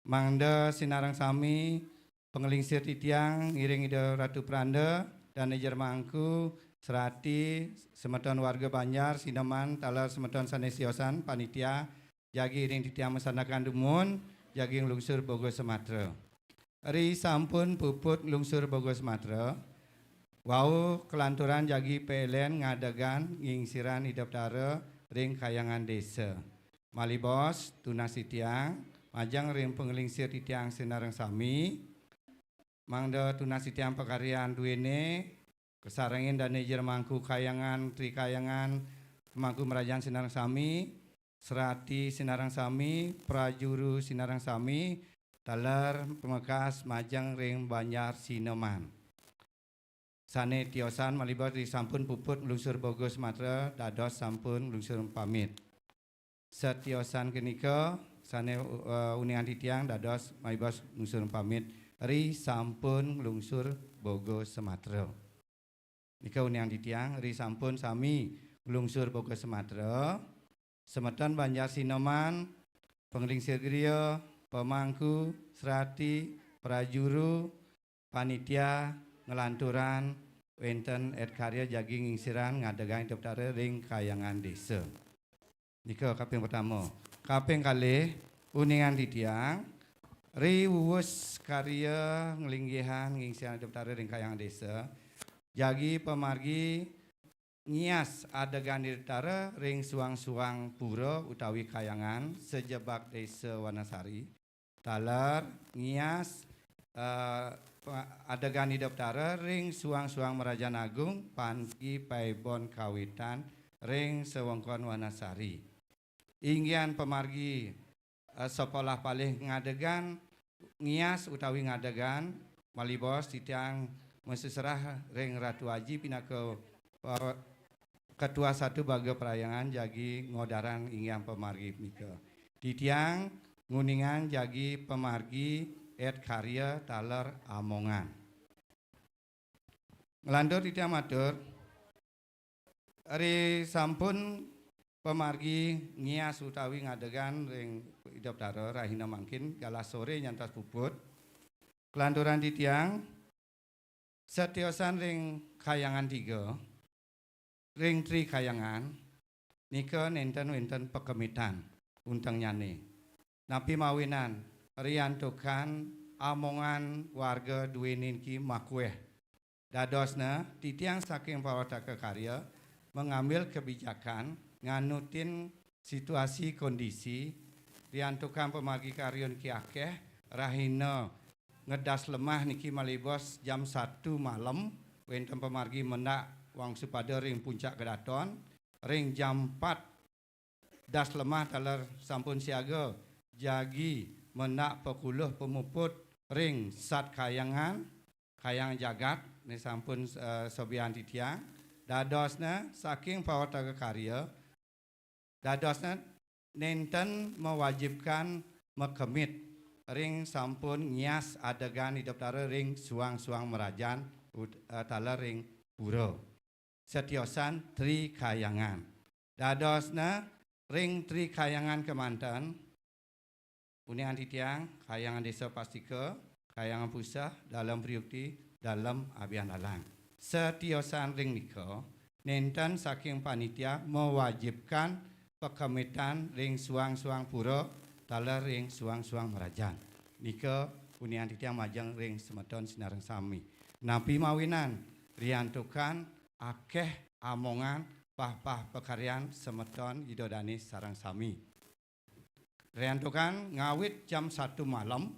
mangda sinareng sami panglingsir titiang ngiring Ida Ratu Pranda, Dané Jero Mangku, serati semeton warga Banjar, Sineman, taler semeton sané siosan, panitia, jagi ring titiang masandekan dumun, jagi nglungsur boga samatra. Ri sampun puput nglungsur boga samatra, wau kalanturan jagi pailen ngadegang ngingsirang Ida Betara ring kahyangan désa. Malih bos, tunas titiang, majeng ring panglingsir titiang sinareng sami, mangda tunas titiang pakaryan duéné, kasarengin Dané Jero Mangku kahyangan, tri kahyangan, pemangku mrajan sinareng sami, serati sinareng sami, prajuru sinareng sami, taler pamekas majeng ring Banjar Sineman. Sané tiosan malih bos ri sampun puput nglungsur boga samatra, dados sampun nglungsur pamit. Satiosan kenika sané, eh, uningang titiang dados malih bos nglungsur pamit, ri sampun nglungsur boga samatra. Nika uningang titiang, ri sampun sami nglungsur boga samatra. Semeton Banjar Sineman, panglingsir griya, pemangku, serati, prajuru, panitia, nglanturang wénten et karya jagi ngingsirang ngadegang Ida Betara ring kahyangan désa. Nika kaping pertama. Kaping kalih, uningang titiang, ri wuwus karya nglinggihan ngingsirang Ida Betara ring kahyangan désa, jagi pamargi ngias adegan Ida Betara ring suang-suang pura utawi kahyangan sajebag Désa Wanasari, taler ngias, eh, pa-, adegan Ida Betara ring suang-suang Mrajan Agung, panti paibon kawitan ring sewengkon Wanasari. Inggihan pamargi, eh, sekolah palih ngadegan, ngias utawi ngadegan, malih bos titiang maseserah ring Ratu Aji pinaka, eh, Ketua Satu Baga Parahyangan jagi ngodarang inggihan pamargi punika. Titiang nguningang jagi pamargi et karya taler amongan. Nglantur titiang matur, ri sampun pamargi ngias utawi ngadegan ring Ida Betara rahina mangkin galah soré nyantos puput. Kalanturan titiang, satiosan ring kahyangan tiga, ring tri kahyangan, nika nénten wénten pakemitan untengnyané. Napi mawinan riantukan amongan warga duene niki makueh. Dadosne, titiang saking Pawataka Karya mengambil kebijakan nganutin situasi kondisi, riantukan pamargi karya niki akeh, rahina ngedas lemah niki malibos jam satu malem, wenten pamargi mendak wangsupada ring puncak kedaton, ring jam empat das lemah taler sampun siaga, jagi mendak pakuluh pamuput ring Sat Kahyangan, Kahyangan Jagat, ne sampun, eh, sobian titiang. Dadosne saking Pawataka Karya, dadosne nenten mewajibkan makemit ring sampun ngias adegan Ida Betara ring suang-suang marajan, ud-, eh, taler ring pura. Satiosan Tri Kahyangan. Dadosne ring Tri Kahyangan kemanten, uningang titiang, Kahyangan Desa Pastika, Kahyangan Puseh, Dalem Priukti, Dalem Abiandalang. Satiosan ring nika, nenten saking panitia mewajibkan pakemitan ring suang-suang pura, taler ring suang-suang marajan. Nika uningang titiang majeng ring semeton sinareng sami. Napi mawinan, riantukan akeh amongan pah-pah pakaryan semeton Ida Dane sareng sami. Riantukan ngawit jam satu malem,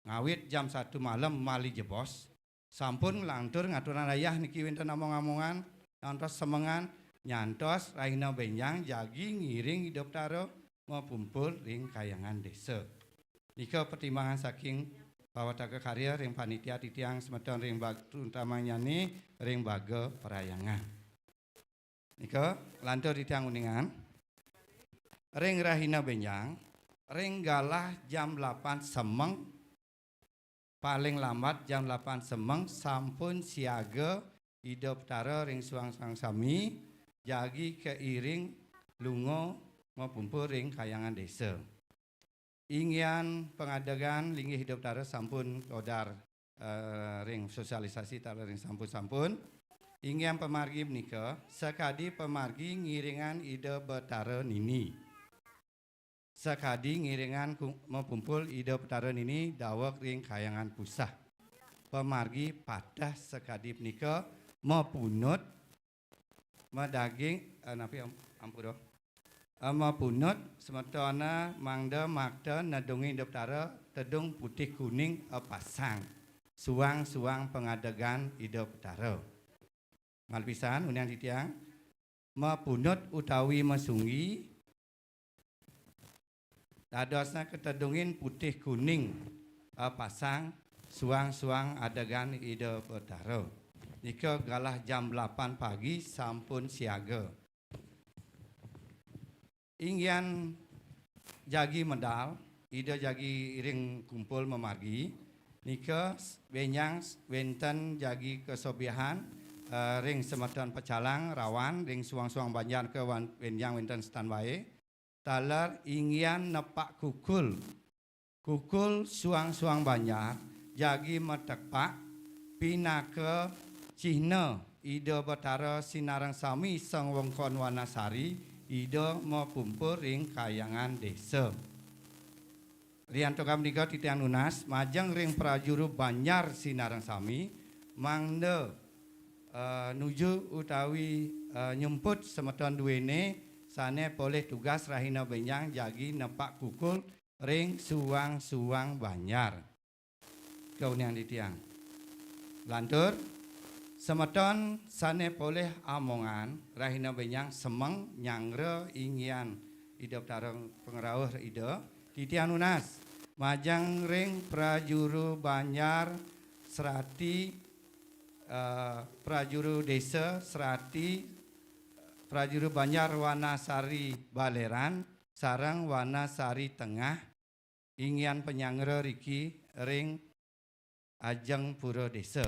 ngawit jam satu malem malih jebos, sampun nglantur ngaturang ayah niki wenten among-amongan, ngantos semengan, nyantos rahina benjang jagi ngiring Ida Betara mapumpul ring Kahyangan Desa. Nika pertimbangan saking Pawataka Karya ring panitia titiang semeton ring bag-, terutamanyane ring baga parhyangan. Nika lantur titiang uningang. Ring rahina benjang, ring galah jam delapan semeng, paling lambat jam delapan semeng sampun siaga Ida Betara ring suang-suang sami, jagi kairing lunga mapumpul ring Kahyangan Desa. Inggihan pangadegan linggih Ida Betara sampun odar, eh, ring sosialisasi taler ring sampun-sampun. Inggihan pamargi punika sakadi pamargi ngiringang Ida Betara nini. Sakadi ngiringang ku-, mapumpul Ida Betara nini daweg ring Kahyangan Puseh. Pamargi pateh sakadi punika mapunut madaging, eh, napi am-, ampura. Eh, mapunut semetone mangda makta nedungi Ida Betara tedung putih kuning apasang. Suang-suang pangadegan Ida Betara. Malih pisan uningang titiang, mapunut utawi masunggi, dadosne katedungin putih kuning, eh, pasang suang-suang adegan Ida Betara. Nika galah jam delapan pagi sampun siaga. Inggihan jagi medal, Ida jagi iring kumpul mamargi, nika s-, benjang s-, wenten jagi kasobihan, eh, ring semeton pecalang rawan, ring suang-suang banjar ke wan-, benjang wenten standby. Taler inggihan nepak kukul. Kukul suang-suang banjar jagi matepak pinaka cihna Ida Betara sinareng sami sawewengkon Wanasari, Ida mapumpul ring Kahyangan Desa. Riantukan punika titiang nunas majeng ring prajuru banjar sinareng sami, mangda, eh, nuju utawi, eh, nyumput semeton duene sane polih tugas rahina benjang jagi nepak kukul ring suang-suang banjar. Kaunian titiang. Lantur, semeton sane polih amongan, rahina benjang semeng nyanggra inggihan Ida Betara pangrauh Ida, titiang nunas, majeng ring prajuru banjar serati, eh, prajuru desa serati, prajuru banjar Wanasari Baleran, sareng Wanasari Tengah, inggihan panyanggra riki ring ajeng pura desa.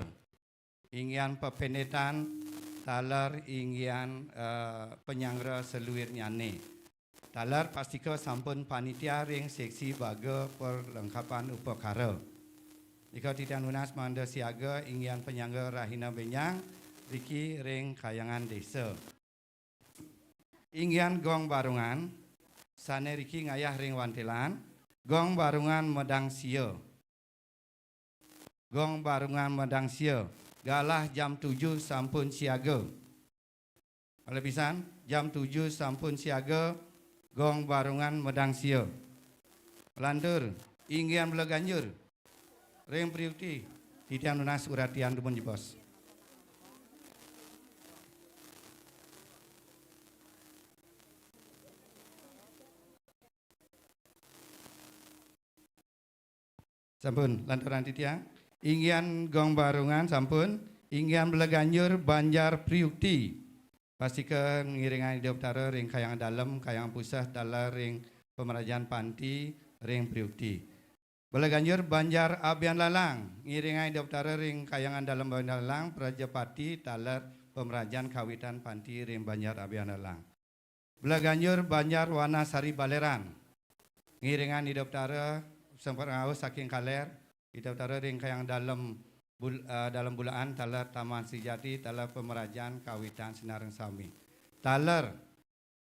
Inggihan pependitan taler inggihan, eh, panyanggra saluirnyane. Taler pastika sampun panitia ring seksi baga perlengkapan upakara. Nika titiang nunas mangda siaga inggihan panyanggra rahina benjang riki ring Kahyangan Desa. Inggihan gong barungan, sane riki ngayah ring wantilan, gong barungan medang sia. gong barungan medang sia, galah jam tujuh sampun siaga. Malih pisan, jam tujuh sampun siaga, gong barungan medang sia. Lantur, inggihan bela ganjur ring priukti, titiang nunas uratian dumun jebos. Sampun, lanturang titiang. Inggihan gong barungan sampun, inggihan bela ganjur banjar priukti. Pastika ngiringang Ida Betara ring Kahyangan Dalem, Kahyangan Puseh, taler ring pamrajan panti ring priukti. Bela ganjur banjar abian lalang, ngiringang Ida Betara ring Kahyangan Dalem abian lalang, Prajapati, taler pamrajan kawitan panti ring banjar abian lalang. Bela ganjur banjar Wanasari Baleran. Ngiringang Ida Betara, sempat ngawus saking kaler, Ida Betara ring Kahyangan Dalem bul-, eh, Dalem Bulaan, taler Taman Sejati, taler pamrajan kawitan sinareng sami. Taler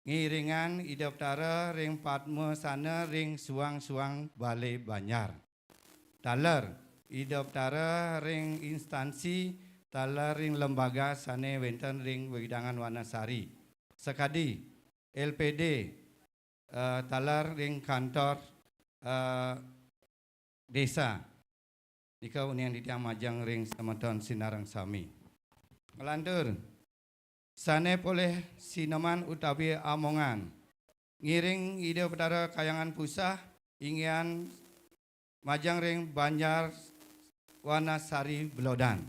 ngiringang Ida Betara ring Padma Sana ring suang-suang bale banjar. Taler Ida Betara ring instansi, taler ring lembaga sane wenten ring wewidangan Wanasari. Sakadi L P D, eh, taler ring kantor, eh, desa. Nika uning titiang majeng ring semeton sinareng sami. Nglantur, sane polih sineman utawi amongan. Ngiring Ida Betara Kahyangan Puseh, inggihan majeng ring Banjar Wanasari Belodan.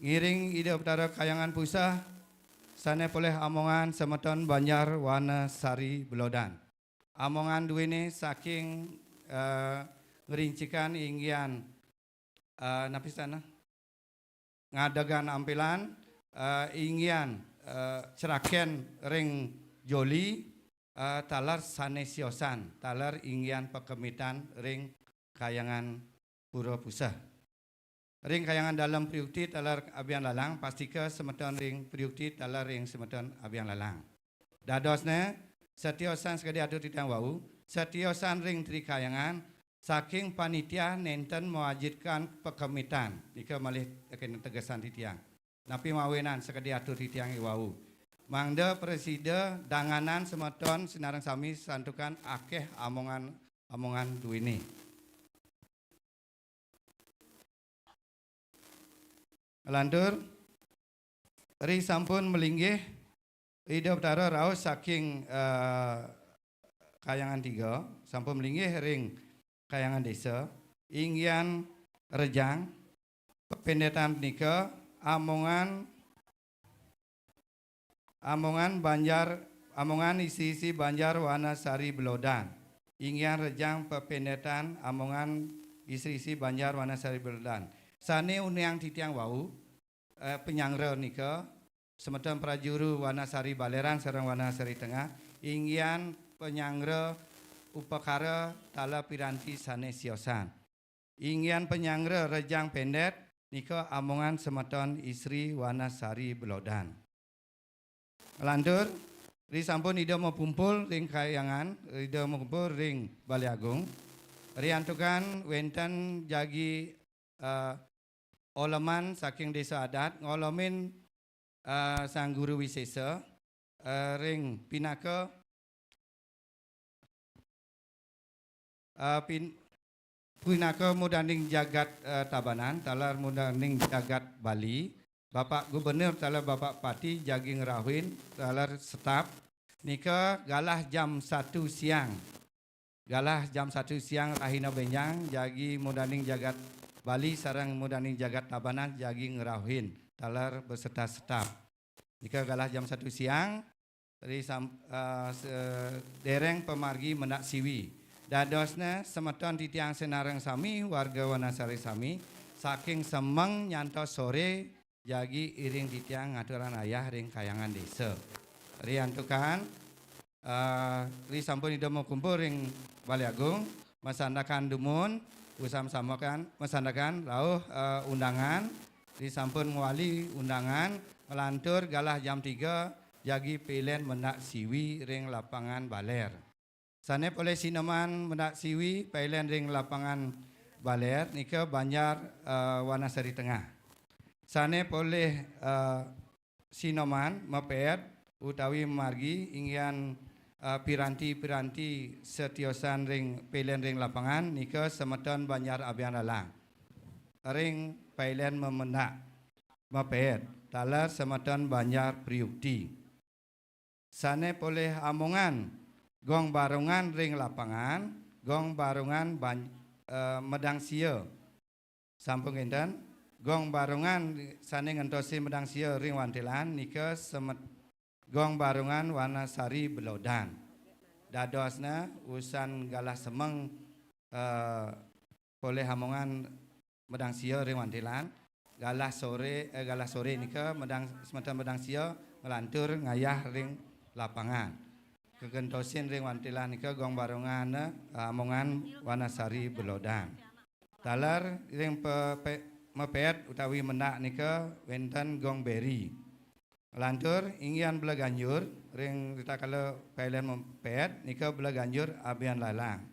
Ngiring Ida Betara Kahyangan Puseh, sane polih amongan semeton Banjar Wanasari Belodan. Amongan duene saking, eh, ngrincikan inggihan, eh, napi sana? Ngadegang ampilan, eh, inggihan, eh, craken ring joli, eh, taler sane siosan, taler inggihan pakemitan ring Kahyangan Pura Puseh. Ring Kahyangan Dalem priukti taler abian lalang, pastika semeton ring priukti taler ring semeton abian lalang. Dadosne, satiosan sakadi atur titiang wau, satiosan ring Tri Kahyangan, saking panitia nenten mawajibkan pakemitan. Nika malih kena tegesan titiang. Napi mawinan sakadi atur titiang iwau. Mangda prasida danganan semeton sinareng sami santukan akeh amongan-amongan duene. Lantur, ri sampun malinggih Ida Betara rauh saking, eh, Kahyangan Tiga, sampun malinggih ring Kahyangan Desa, inggihan rejang, pependetan punika, amongan, amongan Banjar, amongan isi-isi Banjar Wanasari Belodan. Inggihan rejang pependetan amongan isi-isi Banjar Wanasari Belodan. Sane uning titiang wau, eh, panyanggra nika, semeton prajuru Wanasari Baleran sareng Wanasari Tengah, inggihan panyanggra upakara taler piranti sane siosan. Inggihan panyanggra rejang pendet nika amongan semeton istri Wanasari Belodan. Lantur, ri sampun Ida mapumpul ring Kahyangan, Ida mapumpul ring Balai Agung. Riantukan wenten jagi, eh, oleman saking desa adat ngolomin, eh, Sang Guru Wisesa, eh, ring pinaka, eh, pin-, pinaka mudaning jagat, eh, Tabanan, taler mudaning jagat Bali, Bapak Gubernur, taler Bapak Pati jagi ngrauhin, taler staf, nika galah jam satu siang. Galah jam satu siang rahina benjang, jagi mudaning jagat Bali sareng mudaning jagat Tabanan jagi ngrauhin, taler beserta staf. Nika galah jam satu siang, ri sam-, eh, se-, dereng pamargi mendak siwi. Dadosne semeton titiang sinareng sami, warga Wanasari sami, saking semeng nyantos sore, jagi iring titiang ngaturang ayah ring Kahyangan Desa. Riantukan, eh, ri sampun Ida makumpul ring Balai Agung, masandekan dumun, usam-samakan, masandekan rauh, eh, undangan, ri sampun ngwali undangan, nglantur galah jam tiga, jagi pailen mendak siwi ring lapangan baler. Sane polih sineman mendak siwi pailen ring lapangan, Baler nika Banjar, eh, Wanasari Tengah. Sane polih, eh, Sinoman, mapeet utawi margi inggihan, eh, piranti-piranti satiosan ring pailen ring lapangan nika semeton Banjar Abian Lalang. Ring pailen mamendak mapeet taler semeton Banjar Priukti. Sane polih amongan gong barungan ring lapangan, gong barungan ban-, eh, medang sia. Sampun kenten, gong barungan sane ngentosin medang sia ring wantilan nika semet-, gong barungan Wanasari Belodan. Dadosna usan galah semeng, eh, polih amongan medang sia ring wantilan, galah sore, eh, galah sore nika medang, semeton medang sia nglantur ngayah ring lapangan. Kagentosin ring wantilan nika gong barungan, eh, amongan Wanasari Belodan. Taler ring pe-, pe-, mapeet utawi mendak nika wenten gong beri. Nglantur inggihan bela ganjur ring ritatkala pailen mapeet nika bela ganjur Abian Lalang.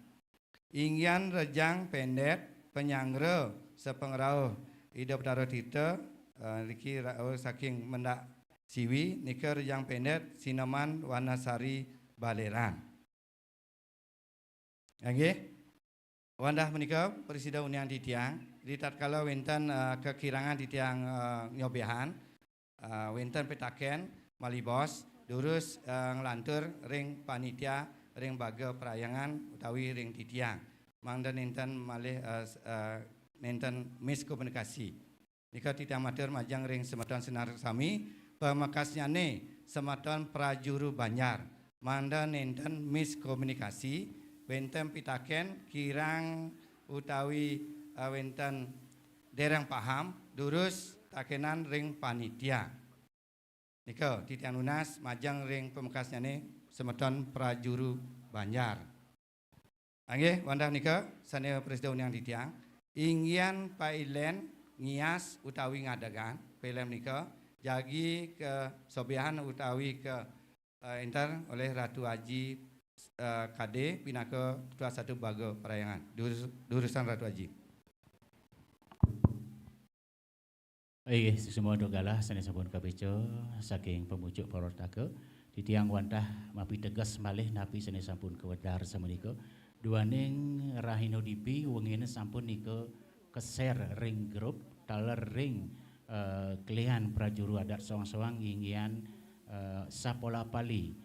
Inggihan rejang pendet panyanggra sapangrauh Ida Betara Tirta, eh, niki rauh saking mendak siwi nika rejang pendet Sinoman Wanasari Baleran. Inggih. Wandah menika prasida uniang titiang, ritatkala wenten, eh, kakirangan titiang, eh, nyobiahang, eh, wenten pitaken malih bos, durus, eh, nglantur ring panitia ring baga parhyangan utawi ring titiang. Mangda nenten malih, eh, s-, eh, nenten miskomunikasi. Nika titiang matur majeng ring semeton sinareng sami, pamekasnyane semeton prajuru Banjar. Mangda nenten miskomunikasi, wenten pitaken kirang utawi, eh, wenten dereng paham, durus takenan ring panitia. Nika titiang nunas majeng ring pamekasnyane semeton prajuru Banjar. Inggih, wandah nika sane prasida uniang titiang. Inggihan pailen ngias utawi ngadegang pailen nika jagi kasobiahan utawi ka, eh, enter olih Ratu Aji, eh, Kade pinaka Ketua Satu Baga Parhyangan. Durus-, durusan Ratu Aji. Inggih, suksma antuk galah sane sampun kapica saking pamucuk parortaka. Titiang wantah mapiteges malih napi sane sampun kawedar samenika. Duaning rahina dipi wengine sampun nika keser ring grup taler ring, eh, kelian prajuru adat soang-soang inggihan, eh, sapola pali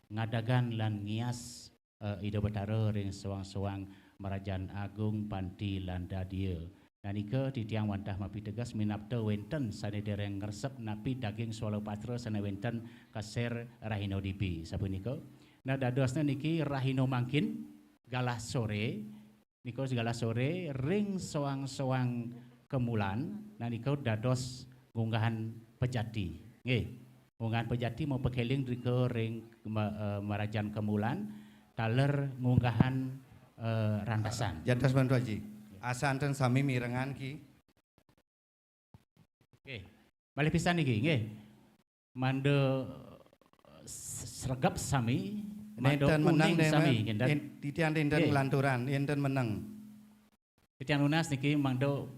ngadagang lan ngias eh, Ida Betara ring soang-soang marajan agung panti lan dadia. Nah, nika titiang wantah mapiteges minabda wenten sane dereng ngresep napi daging swalapatra sane wenten kaser rahina dipi. Sapunika, nah, dadosne niki rahina mangkin galah sore, nika galah sore ring soang-soang kemulan, nah, nika dados ngunggahan pejati. Nggih. Ngunggahan pejati mapakeling drika ring ma-, eh, marajan kemulan, taler ngunggahan, eh, rantasan. Jantos bantu Aji. Asanten sami mirengan ki. Nggih. Malih pisan niki, nggih. Mangda, eh, s-, sregep sami, mangda nenten meneng kuning deh, sami, nggih, nggih. Titiang nenten nggih. Nglanturan, nenten meneng. Titiang nunas niki mangda,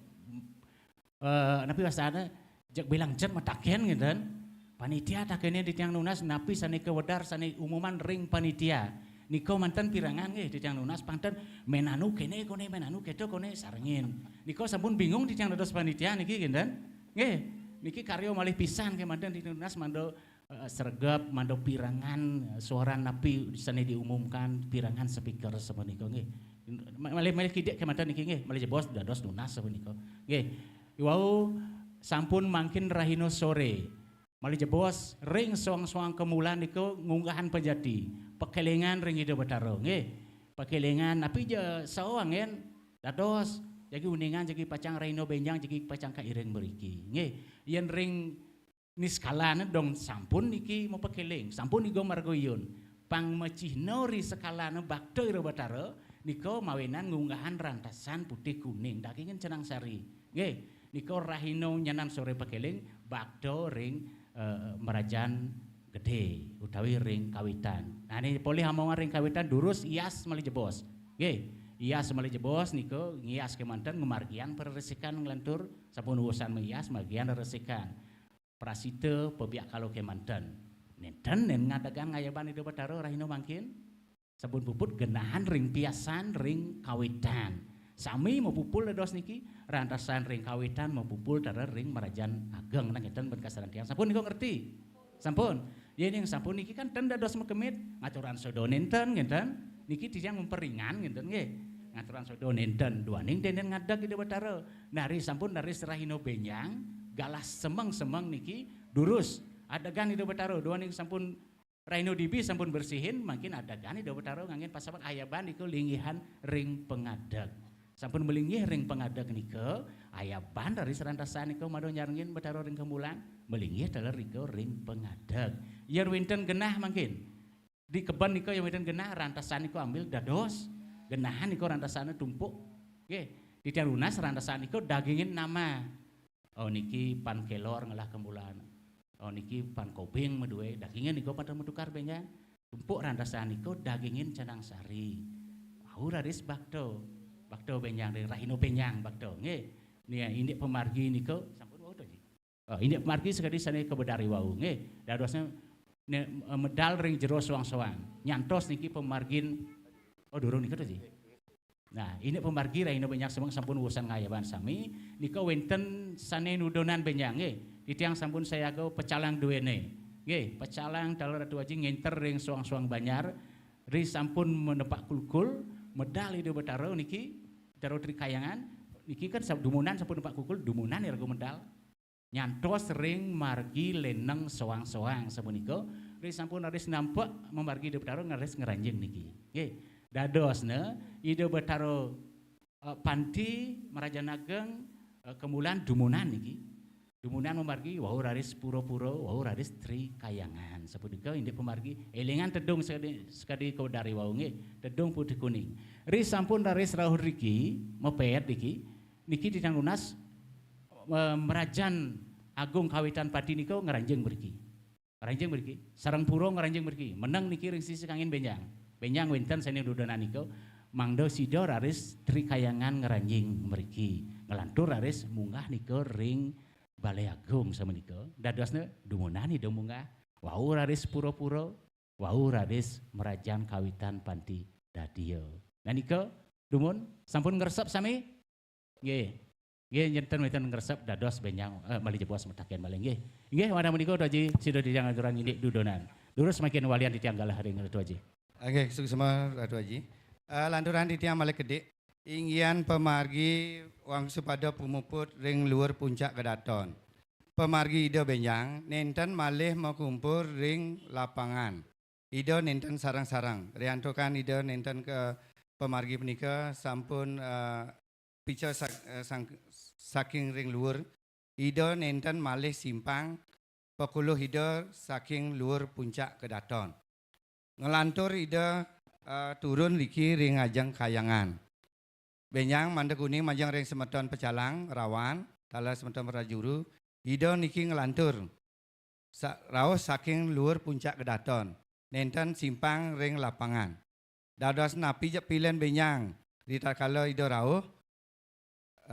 eh, napi wastane jeg bilang jeg mataken ngenten. Panitia takene titiang nunas napi sane kawedar sane umuman ring panitia. Nika manten pirengan nggih titiang nunas panten menanu kene kone menanu keto kone sarengin. Nika sampun bingung titiang dados panitia niki ngenten. Nggih, niki karya malih pisan ke manten titiang nunas mangda eh, sregep, mangda pirengan, eh, suara napi sane diumumkan, pirengan speaker sapunika nggih. Ma-, malih, malih kidik kemanten niki nggih, malih jebos dados nunas sapunika. Nggih. Wau sampun mangkin rahina sore. Malih jebos ring soang-soang kemulan nika ngunggahan pejati, pakelingan ring Ida Betara nggih. Pakelingan napi ja sawangen dados jagi uningan jagi pacang rahina benjang jagi pacang kairing mriki nggih. Yen ring niskalane dong sampun niki mapakeling, sampun niga marga iyun. Pang macihna ri sekalane bakta Ira Batara nika mawinan ngunggahan rantasan putih kuning dagingin cenang sari. Nggih, nika rahina nyanan sore pakeling bakta ring, eh, merajan gede utawi ring kawitan. Nah, ini polih amongan ring kawitan durus ias malih jebos. Nggih, Ias malih jebos nika ngias kemanten ngamargiang pareresikan nglantur, sampun usan maias margiang reresikan. Prasida pabiak kala kemanten. Nenten nén ngadegang ngayaban Ida Batara rahina mangkin. Sampun puput genahan ring piasan ring kawitan. Sami mapupul dados niki, rantesan ring kawitan mapupul taler ring marajan ageng. Nah, ngeten ben kasaran tiang. Sampun nika ngerti? Sampun. Yéning sampun niki kan ten dados makemit, ngaturang soda nenten, ngenten. Niki titiang maperingan, ngenten nggih. Ngaturang soda nenten, duaning nenten ngadeg Ida Batara. Nari sampun nari serahina benjang, galah semeng-semeng niki durus. Adegan Ida Batara, duaning sampun rahina dibi sampun bersihin, mangkin adegan Ida Batara nganggén pasaban, ayaban nika linggihan ring pangadeg. Sampun malinggih ring pangadeg nika, ayaban raris rantesan nika mada nyarengin Batara ring kemulan, malinggih taler nika ring pangadeg. Yén wénten genah mangkin. Di keben nika yén wénten genah, rantesan nika ambil dados, genahan nika rantesané tumpuk. Nggih, titiang nunas rantesan nika dagingin nama. Oh, niki pan kelor ngelah kemulan. Oh, niki pan kobing madué, dagingin nika pan matukar benjang. Tumpuk rantesan nika dagingin canang sari. Wau raris bakta. Bakta benjang ring rahina benjang bakta. Nggih. Nika indik pamargi nika sampun wau to, Ji? Oh, indik pamargi sakadi sané kabedari wau, nggih. Dadosnya ne-, eh, medal ring jero soang-soang. Nyantos niki pamargin, oh, durung nika to, Ji? Nah, indik pamargi rahina benjang semeng sampun usan ngayaban sami, nika wénten sané nudunan benjang, nggih. Titiang sampun sayaga pecalang duéné. Nggih, pecalang taler Ratu Aji ngénter ring soang-soang banjar, ri sampun menepak kulkul, medal Ida Batara niki, Batara Tri Kayangan, niki kan sa-, dumunan sampun nepak kulkul, dumunan iraga medal. Nyantos ring margi léneng soang-soang sapunika, ri sampun raris nampek mamargi Ida Batara ngeris ngranjing niki. Nggih, dadosna Ida Batara, eh, Panti Marajan Ageng, eh, kemulan dumunan niki. Dumunan mamargi wau raris pura-pura, wau raris Tri Kayangan. Sapunika indik pamargi, élingang tedung sakadi, sakadi kawedari wau nggih, tedung putih kuning. Ri sampun raris rauh riki, mapéd niki, niki titiang nunas, eh, Mrajan Agung Kawitan Pati nika ngranjing mriki. Ngranjing mriki, sareng pura ngranjing mriki. Meneng niki ring sisi kangin benjang. Benjang wénten sané nudunan nika, mangda sida raris Tri Kayangan ngranjing mriki. Nglantur raris munggah nika ring Balé Agung samenika. Dadosna dumunan ida munggah. Wau raris pura-pura, wau raris Mrajan Kawitan Panti dadia. Nah nika, dumun, sampun ngresep sami? Nggih. Nggih, nenten wénten ngresep dados benjang, eh, malih jebos mataken malih nggih. Nggih, wantah menika Ratu Aji, sida titiang aturang indik dudonan. Durus mangkin walian titiang galah ring Ratu Aji. Nggih, suksma Ratu Aji. Eh, lanturang titiang malih kedik, inggihan pamargi wangsupada pumuput ring luhur puncak kedaton. Pamargi Ida benjang, nenten malih makumpul ring lapangan. Ida nenten sareng-sareng. Riantukan Ida nenten ka pamargi punika sampun, eh, pica sak-, eh, sang-, saking ring luhur. Ida nenten malih simpang, pakuluh Ida saking luhur puncak kedaton. Nglantur Ida, eh, turun riki ring ajeng kayangan. Benjang mangda kuning majeng ring semeton pecalang, rawan, taler semeton prajuru, Ida niki nglantur. Sa-, rauh saking luhur puncak kedaton, nenten simpang ring lapangan. Dados napi ja pilen benjang, ritatkala Ida rauh,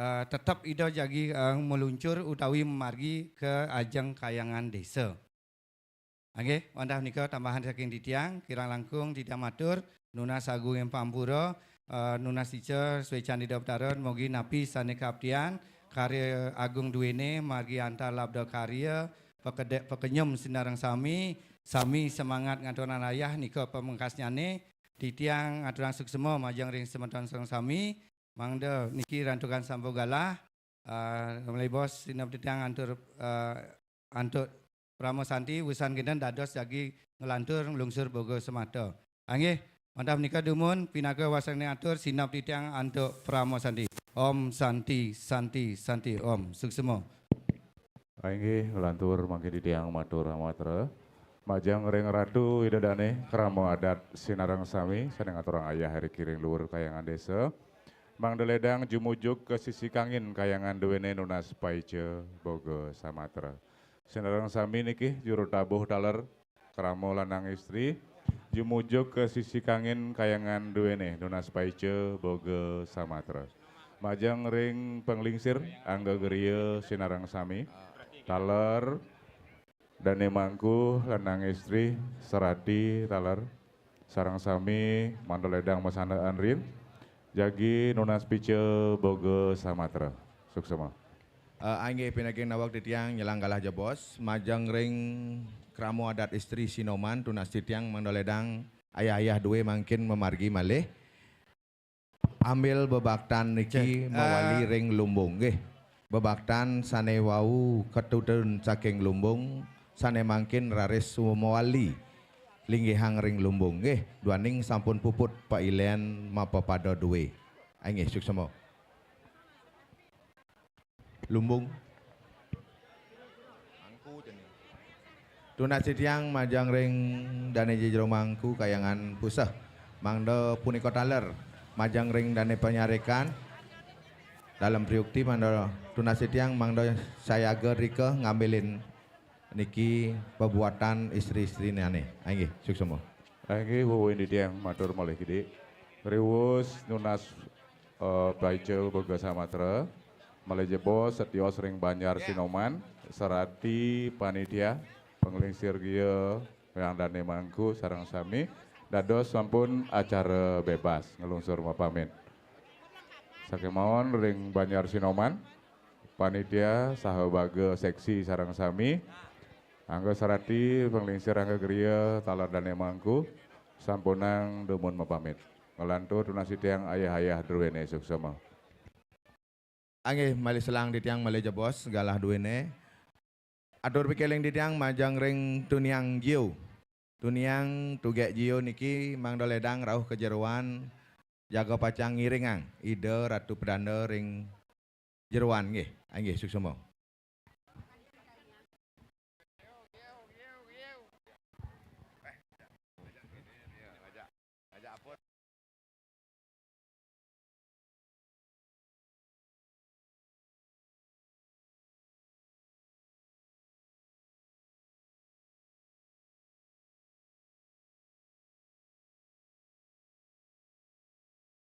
eh, tetep Ida jagi, eh, meluncur utawi mamargi ka ajeng kayangan desa. Nggih, wantah nika tambahan saking titiang, kirang langkung titiang matur, nunas agunging pampura, eh, nunas ica suécan Ida Betara, mugi napi sané kaaptian, karya agung duéné, margi antar labda karya, pakede-, pakenyem sinareng sami, sami semangat ngaturang ayah nika pamungkasnyané, titiang aturang suksma majeng ring semeton sareng sami, mangda niki rantukan sampun galah, eh, malih bos sineb titiang antuk, eh, antuk Parama Santi, wusan kinten dados jagi nglantur nglungsur boga semata. Nggih, wantah menika dumun pinaka wasana atur sineb titiang antuk Parama Santi. Om Santi, Santi, Santi, Om. Suksma. Inggih, nglantur mangkin titiang matur amatra. Majeng ring Ratu Ida Dané, krama adat sinareng sami, sané ngaturang ayah riki ring luhur kayangan desa. Mangda lédang jumujug ka sisi kangin kayangan duéné nunas paica boga samatra. Sinareng sami niki juru tabuh taler, krama lanang istri, Jumujug ka sisi kangin kayangan duene, nunas paica boga samatra. Majeng ring panglingsir, angga griya sinareng sami. Taler, dane mangku, lanang istri, serati, taler. Sareng sami, mangda ledang masandaan rin. Jagi nunas pica boga samatra. Suksma. Eh, inggih pinaging naweg titiang nyelang galah jebos, majeng ring krama adat istri Sinoman, tunas titiang mangda ledang ayah-ayah due mangkin mamargi malih. Ambil bebaktan niki Cek, mawali eh, ring lumbung, nggih. Bebaktan sane wau katutun saking lumbung, sane mangkin raris mawali linggihang ring lumbung, nggih. Duaning sampun puput pailen mapapada due. Inggih, suksma. Lumbung. Tunas titiang majeng ring dane jero mangku kayangan puseh. Mangda punika taler majeng ring dane panyarekan. Dalem priukti mangda tunas titiang mangda sayaga rika ngambilin niki pabuatan istri-istrinane. Inggih, suksma. Inggih, wuwin titiang matur malih kidik. Riwus nunas eh, paica boga samatra, malih jebos setios ring Banjar Sinoman, serati panitia, panglingsir gia, yang dane mangku, sareng sami, dados sampun acara bebas, nglungsur mapamit. Sakemawon ring Banjar Sinoman, panitia saha baga seksi sareng sami, angga serati, panglingsir angga griya, taler dane mangku, sampunang dumun mapamit. Nglantur tunas titiang ayah-ayah druene suksma. Inggih, malih selang titiang malih jebos galah duene. Atur pikiling titiang majeng ring tuniang Jio. Tuniang Tugek Jio niki mangda ledang rauh ka jeroan jaga pacang ngiringang Ida Ratu Pedanda ring jeroan nggih. Inggih, suksma.